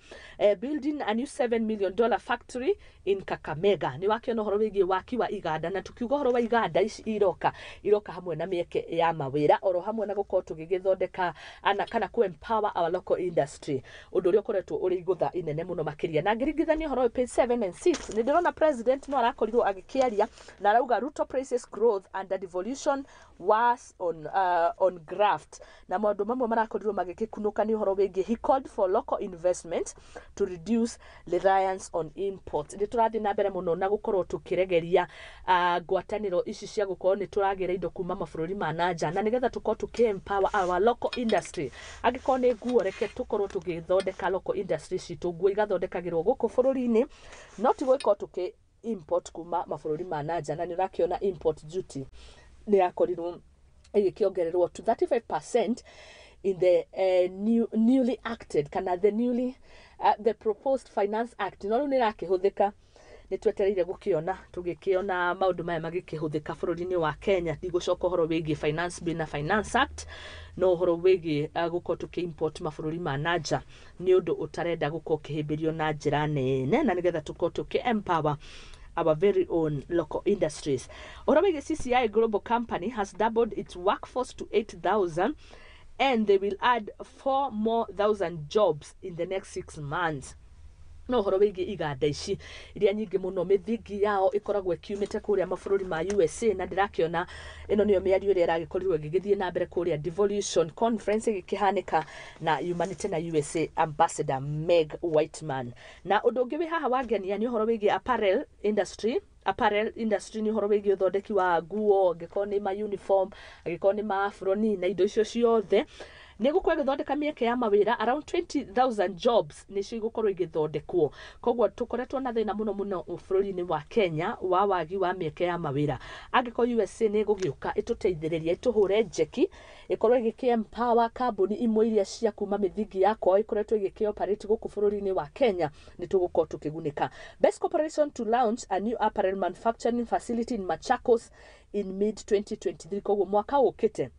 building a new $7 million factory in Kakamega. Nĩ wakĩona ũhoro wĩgiĩ waki wa iganda, na tukiuga ũhoro wa iganda ici iroka hamwe na mĩeke ya mawĩra, oro hamwe na gũkorwo tũgĩgĩthondeka ana kana ku empower our local industry, ũndũ ũrĩa ũkoretwo ũrĩ igũtha inene mũno makĩria. Na ngĩringithania ũhoro ũyũ page 7 and 6, nĩ ndĩrona president no arakorirwo agĩkĩaria na arauga Ruto praises growth under devolution was on graft, na maũndũ mamwe marakorirwo magĩgĩkunũka nĩ ũhoro wĩgiĩ he called for local investment to reduce reliance on import. Nĩ tũrathiĩ na mbere mũno na gũkorwo tũkĩregeria ngwatanĩro ici cia gũkorwo nĩ tũragĩra indo kuma mabũrũri ma na nja, na nĩgetha tũkorwo tũkĩ empower our local industry. Angĩkorwo nĩ nguo, reke tũkorwo tũgĩthondeka local industry citũ, nguo igathondekagĩrwo gũkũ bũrũri-inĩ, no ti gũgĩkorwo tũkĩ import kuma mabũrũri ma na nja. Na nĩ ũrakĩona import duty nĩ yakorirwo ĩgĩkĩongererwo to 35% in the newly acted kana the proposed Finance Act, no rĩu nĩ ĩrakĩhũthĩka. Nĩ twetereire gũkĩona tũgĩkĩona maũndũ maya magĩkĩhũthĩka bũrũri-inĩ wa Kenya. Ndigũcoka ũhoro wĩgiĩ Finance Bill na Finance Act, no ũhoro wĩgiĩ gũkorwo tũkĩ import mabũrũri ma na nja nĩ ũndũ ũtarenda gũkorwo ũkĩhĩmbĩrio na njĩra nene, na nĩgetha tũkorwo tũkĩ empower our very own local industries. Ũhoro wĩgiĩ CCI Global Company has doubled its workforce to 8,000 and they will add 4 more thousand jobs in the next 6 months. No ũhoro wĩgiĩ iganda ici iria nyingĩ mũno mĩthingi yao ĩkoragwo ĩkiumĩte kũrĩa mabũrũri ma USA, na ndĩrakĩona ĩno nĩyo mĩario ĩrĩa ĩragĩkorirwo ĩgĩgĩthiĩ na mbere kũrĩa Devolution Conference ĩgĩkĩhanĩka na yumanĩte na USA Ambassador Meg Whitman. Na ũndũ ũngĩ wĩ haha wangenia nĩ ũhoro wĩgiĩ apparel industry. Apparel industry nĩ ũhoro wĩgiĩ ũthondeki wa nguo, angĩkorwo nĩ ma uniform, angĩkorwo nĩ ma aburoni na indo icio ciothe, nĩ gũkorwo ĩgĩthondeka mĩeke ya mawĩra, around 20,000 jobs nĩcio igũkorwo igĩthondekwo. Koguo tũkoretwo na thĩna mũno mũno bũrũri-inĩ wa Kenya wa wagi wa mĩeke ya mawĩra. Angĩkorwo USA nĩ ĩgũgĩũka ĩtũteithĩrĩrie, ĩtũhũre njeki, ĩkorwo ĩgĩkĩ empower kambuni imwe iria cia kuma mĩthingi ya kwao ĩkoretwo ĩgĩkĩ operate gũkũ bũrũri-inĩ wa Kenya, nĩ tũgũkorwo tũkĩgunĩka. Best Corporation to launch a new apparel manufacturing facility in Machakos in mid 2023. Koguo mwaka ũkĩte,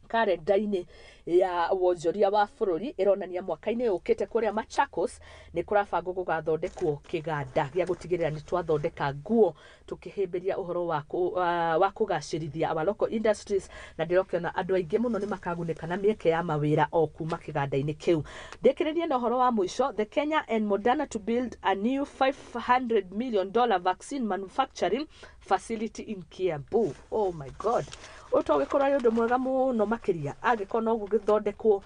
karenda-inĩ ya wonjoria wa bũrũri ĩronania mwaka-inĩ ũkĩte kũrĩa Machakos nĩ kũrabangwo gũgathondekwo kĩganda gĩa gũtigĩrĩra nĩ twathondeka nguo, tũkĩhĩmbĩria ũhoro wa kũgacĩrithia our local industries. Na ndĩrokĩona andũ aingĩ mũno nĩ makagunĩka na mĩeke ya mawĩra o kuma kĩganda-inĩ kĩu. Ndĩkĩrĩrie na ũhoro wa mũico, the Kenya and Moderna to build a new $500 million vaccine manufacturing facility in Kiambu. Oh my God. Ũyũ to gĩkorwo arĩ ũndũ mwega mũno makĩria angĩkorwo no gũgĩthondekwo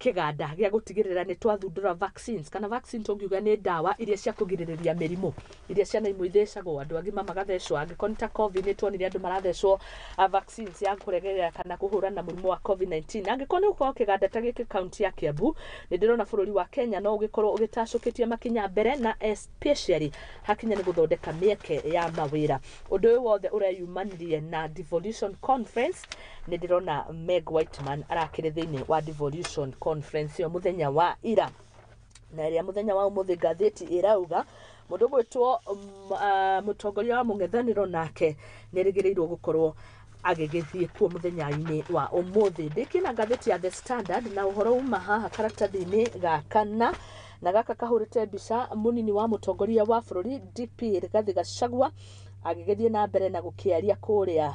kĩganda gĩa gũtigĩrĩra nĩ twathundũra vaccines, kana vaccine tũngiuga nĩ ndawa iria cia kũgirĩrĩria mĩrimũ iria ciana imwe ithecagwo, andũ agima magathecwo. Angĩkorwo nĩ ta COVID, nĩ tuonire andũ marathecwo vaccines ya kũregerera kana kũhũrana na mũrimũ wa COVID-19. Angĩkorwo nĩ gũkorwo kĩganda ta gĩkĩ kaunti ya Kiambu, nĩ ndĩrona bũrũri wa Kenya no ũgĩkorwo ũgĩtacũkĩtie makinya mbere, na especially hakinya nĩ gũthondeka mĩeke ya mawĩra. Ũndũ ũyũ wothe ũreyumanirie na Devolution Conference. Nĩ ndĩrona Meg Whitman arakĩrĩ thĩinĩ wa Devolution Conference ĩyo mũthenya wa ira, na ĩrĩa mũthenya wa ũmũthĩ ngathĩti ĩrauga mũndũ ũgwĩtwo mũtongoria wa mũng'ethanĩro nake nĩ erĩgĩrĩirwo gũkorwo agĩgĩthiĩ kuo mũthenya-inĩ wa ũmũthĩ. Ndĩkĩ na ngathĩti ya The Standard na ũhoro uma haha karatathi-inĩ ga kana, na gaka kahũrĩte mbica mũnini wa mũtongoria wa bũrũri DP Rigathi Gachagua agĩgĩthiĩ na mbere na gũkĩaria kũrĩa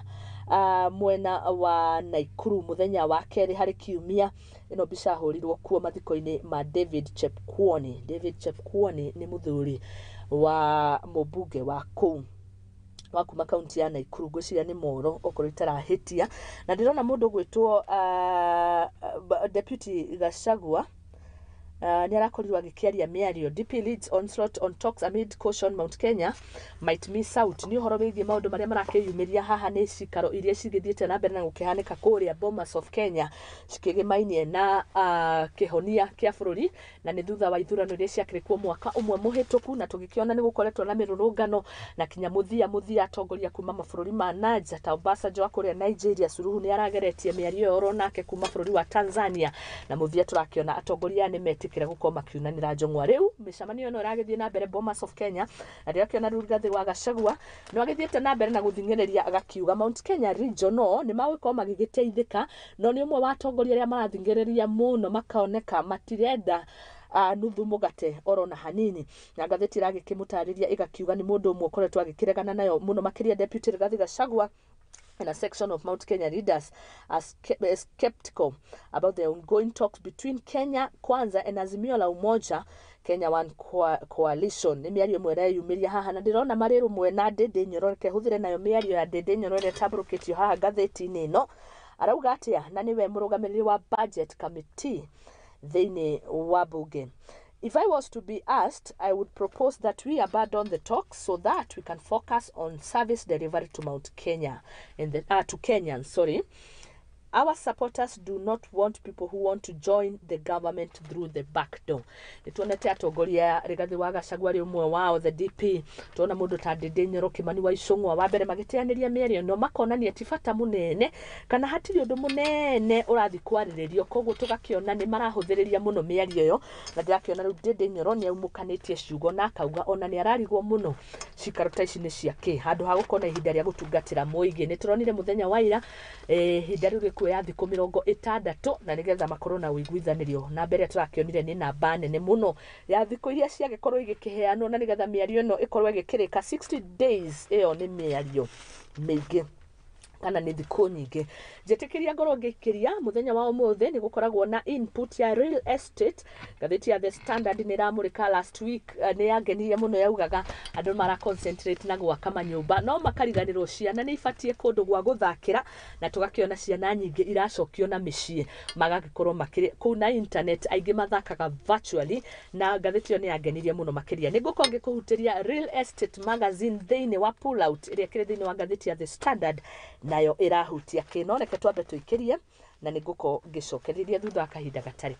mwena wa Nakuru mũthenya wa kerĩ harĩ kiumia. Ĩno mbica ahũrirwo kuo mathiko-inĩ ma David Chepkwony. David Chepkwony nĩ mũthuri wa mũmbunge wa kũu wa kuma kaunti ya Nakuru, ngwĩciria nĩ Moro okorwo itarahĩtia. Na ndĩrona mũndũ ũgwĩtwo Deputy Gachagua nĩ arakorirwo agĩkĩaria mĩario. DP leads onslaught on talks amid caution Mount Kenya might miss out. Nĩ ũhoro wĩgiĩ maũndũ marĩa marakĩyumĩria haha nĩ cikaro iria cigĩthiĩte na mbere na gũkĩhanĩka kũrĩa Bomas of Kenya cikĩgĩmainie na kĩhonia kĩa bũrũri, na nĩ thutha wa ithurano iria ciakĩrĩ kuo mwaka ũmwe mũhĩtũku, na tũgĩkĩona nĩ gũkoretwo na mĩrũrũngano na kinya mũthia mũthia atongoria kuma mabũrũri ma nanja ta Obasanjo wa kũrĩa Nigeria, Suluhu nĩ arageretie mĩario ĩyo oro nake kuma bũrũri wa Tanzania, na mũthia tũrakĩona atongoria aya nĩ metĩkĩra gũkorwo makiunanĩra njong'wa. Rĩu mĩcemanio ĩno ĩragĩthiĩ na mbere Bomas of Kenya, na ndĩrakĩona rĩu Rigathĩ wa Gachagua nĩ agĩthiĩte na mbere na gũthing'ĩrĩria agakiuga Mount Kenya regional nĩ magũkorwo magĩgĩteithĩka, no nĩ ũmwe wa atongoria arĩa marathing'ĩrĩria mũno makaoneka matirenda nuthu mũgate oro na hanini. Na ngathĩti ĩragĩkĩmũtarĩria ĩgakiuga nĩ mũndũ ũmwe ũkoretwo agĩkĩregana nayo mũno makĩria Deputy Rigathĩ Gachagua and a section of Mount Kenya leaders are skeptical about the ongoing talks between Kenya Kwanza and Azimio la Umoja Kenya One Coalition. Nĩ mĩario ĩmwe ĩreyumĩria haha, na ndĩrona marĩ rũmwe na Ndĩndĩ Nyoro. Reke hũthĩre nayo mĩario ya Ndĩndĩ Nyoro ĩrĩa ĩtambũrũkĩtio haha ngathĩti-inĩ ĩno. Arauga atĩa? Na nĩwe mũrũgamĩrĩri wa budget committee thĩinĩ wa bunge. If I was to be asked, I would propose that we abandon the talks so that we can focus on service delivery to Mount Kenya and to Kenyans, sorry. Our supporters do not want people who want to join the government through the back door. Nĩ tuonete atongoria Rigathĩ wa Gachagua arĩ ũmwe wao, the DP, tuona mũndũ ta Ndĩndĩ Nyoro, Kimani wa Ichung'wa wa mbere magĩteanĩria mĩario ĩno, makonania ti bata mũnene kana hatirĩ ũndũ mũnene ũrathiĩ kwarĩrĩrio, koguo tũgakĩona nĩ marahũthĩrĩria mũno mĩario ĩyo. Na ndĩrakĩona rĩu Ndĩndĩ Nyoro nĩ aumũkanĩtie ciugo na akauga ona nĩ ararigwo mũno cikaro ta ici nĩ cia kĩ handũ ha gũkorwo na ihinda rĩa gũtungatĩra mũingĩ. Nĩ tũronire mũthenya wa ira ihinda rĩu rĩkuoya thikũ 60 na nĩgetha makorwo na ũiguithanĩrio, na mbere tũrakĩonire nĩ namba nene mũno ya thikũ iria ciagĩkorwo igĩkĩheanwo na nĩgetha mĩario ĩno ĩkorwo ĩgĩkĩrĩka 60 days. Ĩyo nĩ mĩario mĩingĩ kana nĩ thikũ nyingĩ. Njĩtĩkĩria ngorwo ngĩikĩria mũthenya wa ũmũthĩ nĩ gũkoragwo na input ya real estate. Ngathĩti ya The Standard nĩ ĩramũrĩka last week, nĩ yangenirie mũno, yaugaga andũ mara concentrate na gwaka manyũmba no makariganĩrwo ciana nĩ ibatiĩ kũndũ gwa gũthakĩra, na tũgakĩona ciana nyingĩ iracokio na mĩciĩ magagĩkorwo makĩrĩ kũu na internet, aingĩ mathakaga virtually, na ngathĩti ĩyo nĩ yangenirie mũno makĩria. Nĩ ngũkorwo ngĩkũhutĩria real estate magazine thĩinĩ wa pull out ĩrĩa ĩkĩrĩ thĩinĩ wa ngathĩti ya The Standard, nayo ĩrahutia kĩ, no reke twambe tũikĩrie na nĩ ngũkorwo ngĩcokereria thutha wa kahinda gatarĩ.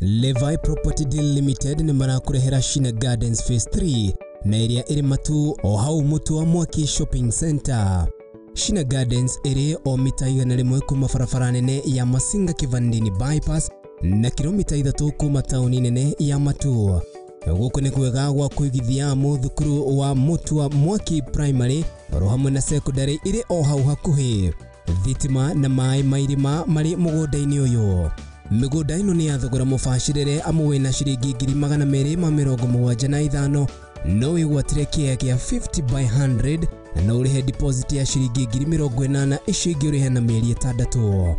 Levi Property Deal Limited nĩ marakũrehera Shina Gardens Phase 3 na ĩrĩa ĩrĩ Matu o hau Mũtu wa Mwaki Shopping Center. Shina Gardens ĩrĩ o mita 100 kuma barabara nene ya Masinga Kivandini bypass na kilomita 3 kuma tauni nene ya Matu. Gũkũ nĩ kwega gwa kũigithia amu thukuru wa Mũtu wa Mwaki Primary oro hamwe na secondary ĩrĩ o hau hakuhĩ. Thitima na maĩ ma irima marĩ mũgũnda-inĩ ũyũ. Mĩgũnda ĩno nĩ ya thogora mũbacĩrĩre amu wĩna ciringi 275,000 No wĩgwatĩre kĩea gĩa 50 by 100 na no ũrĩhe deposit ya ciringi 80,000, icio ingĩ ũrĩhe na mĩeri 6.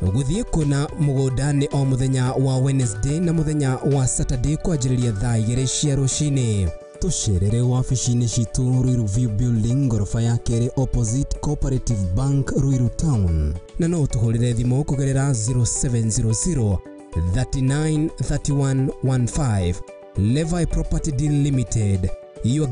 Gũthiĩ kuona mũgũnda nĩ o mũthenya wa Wednesday na mũthenya wa Saturday kwanjĩrĩria thaa 2 cia rũcinĩ. Tũcerere wabici-inĩ citũ Ruiru View Building, ngoroba ya kerĩ, opposite Cooperative Bank, Ruiru Town, na no ũtũhũrĩre thimũ kũgerera 0700 39 31 15. Levi Property Deal Limited, your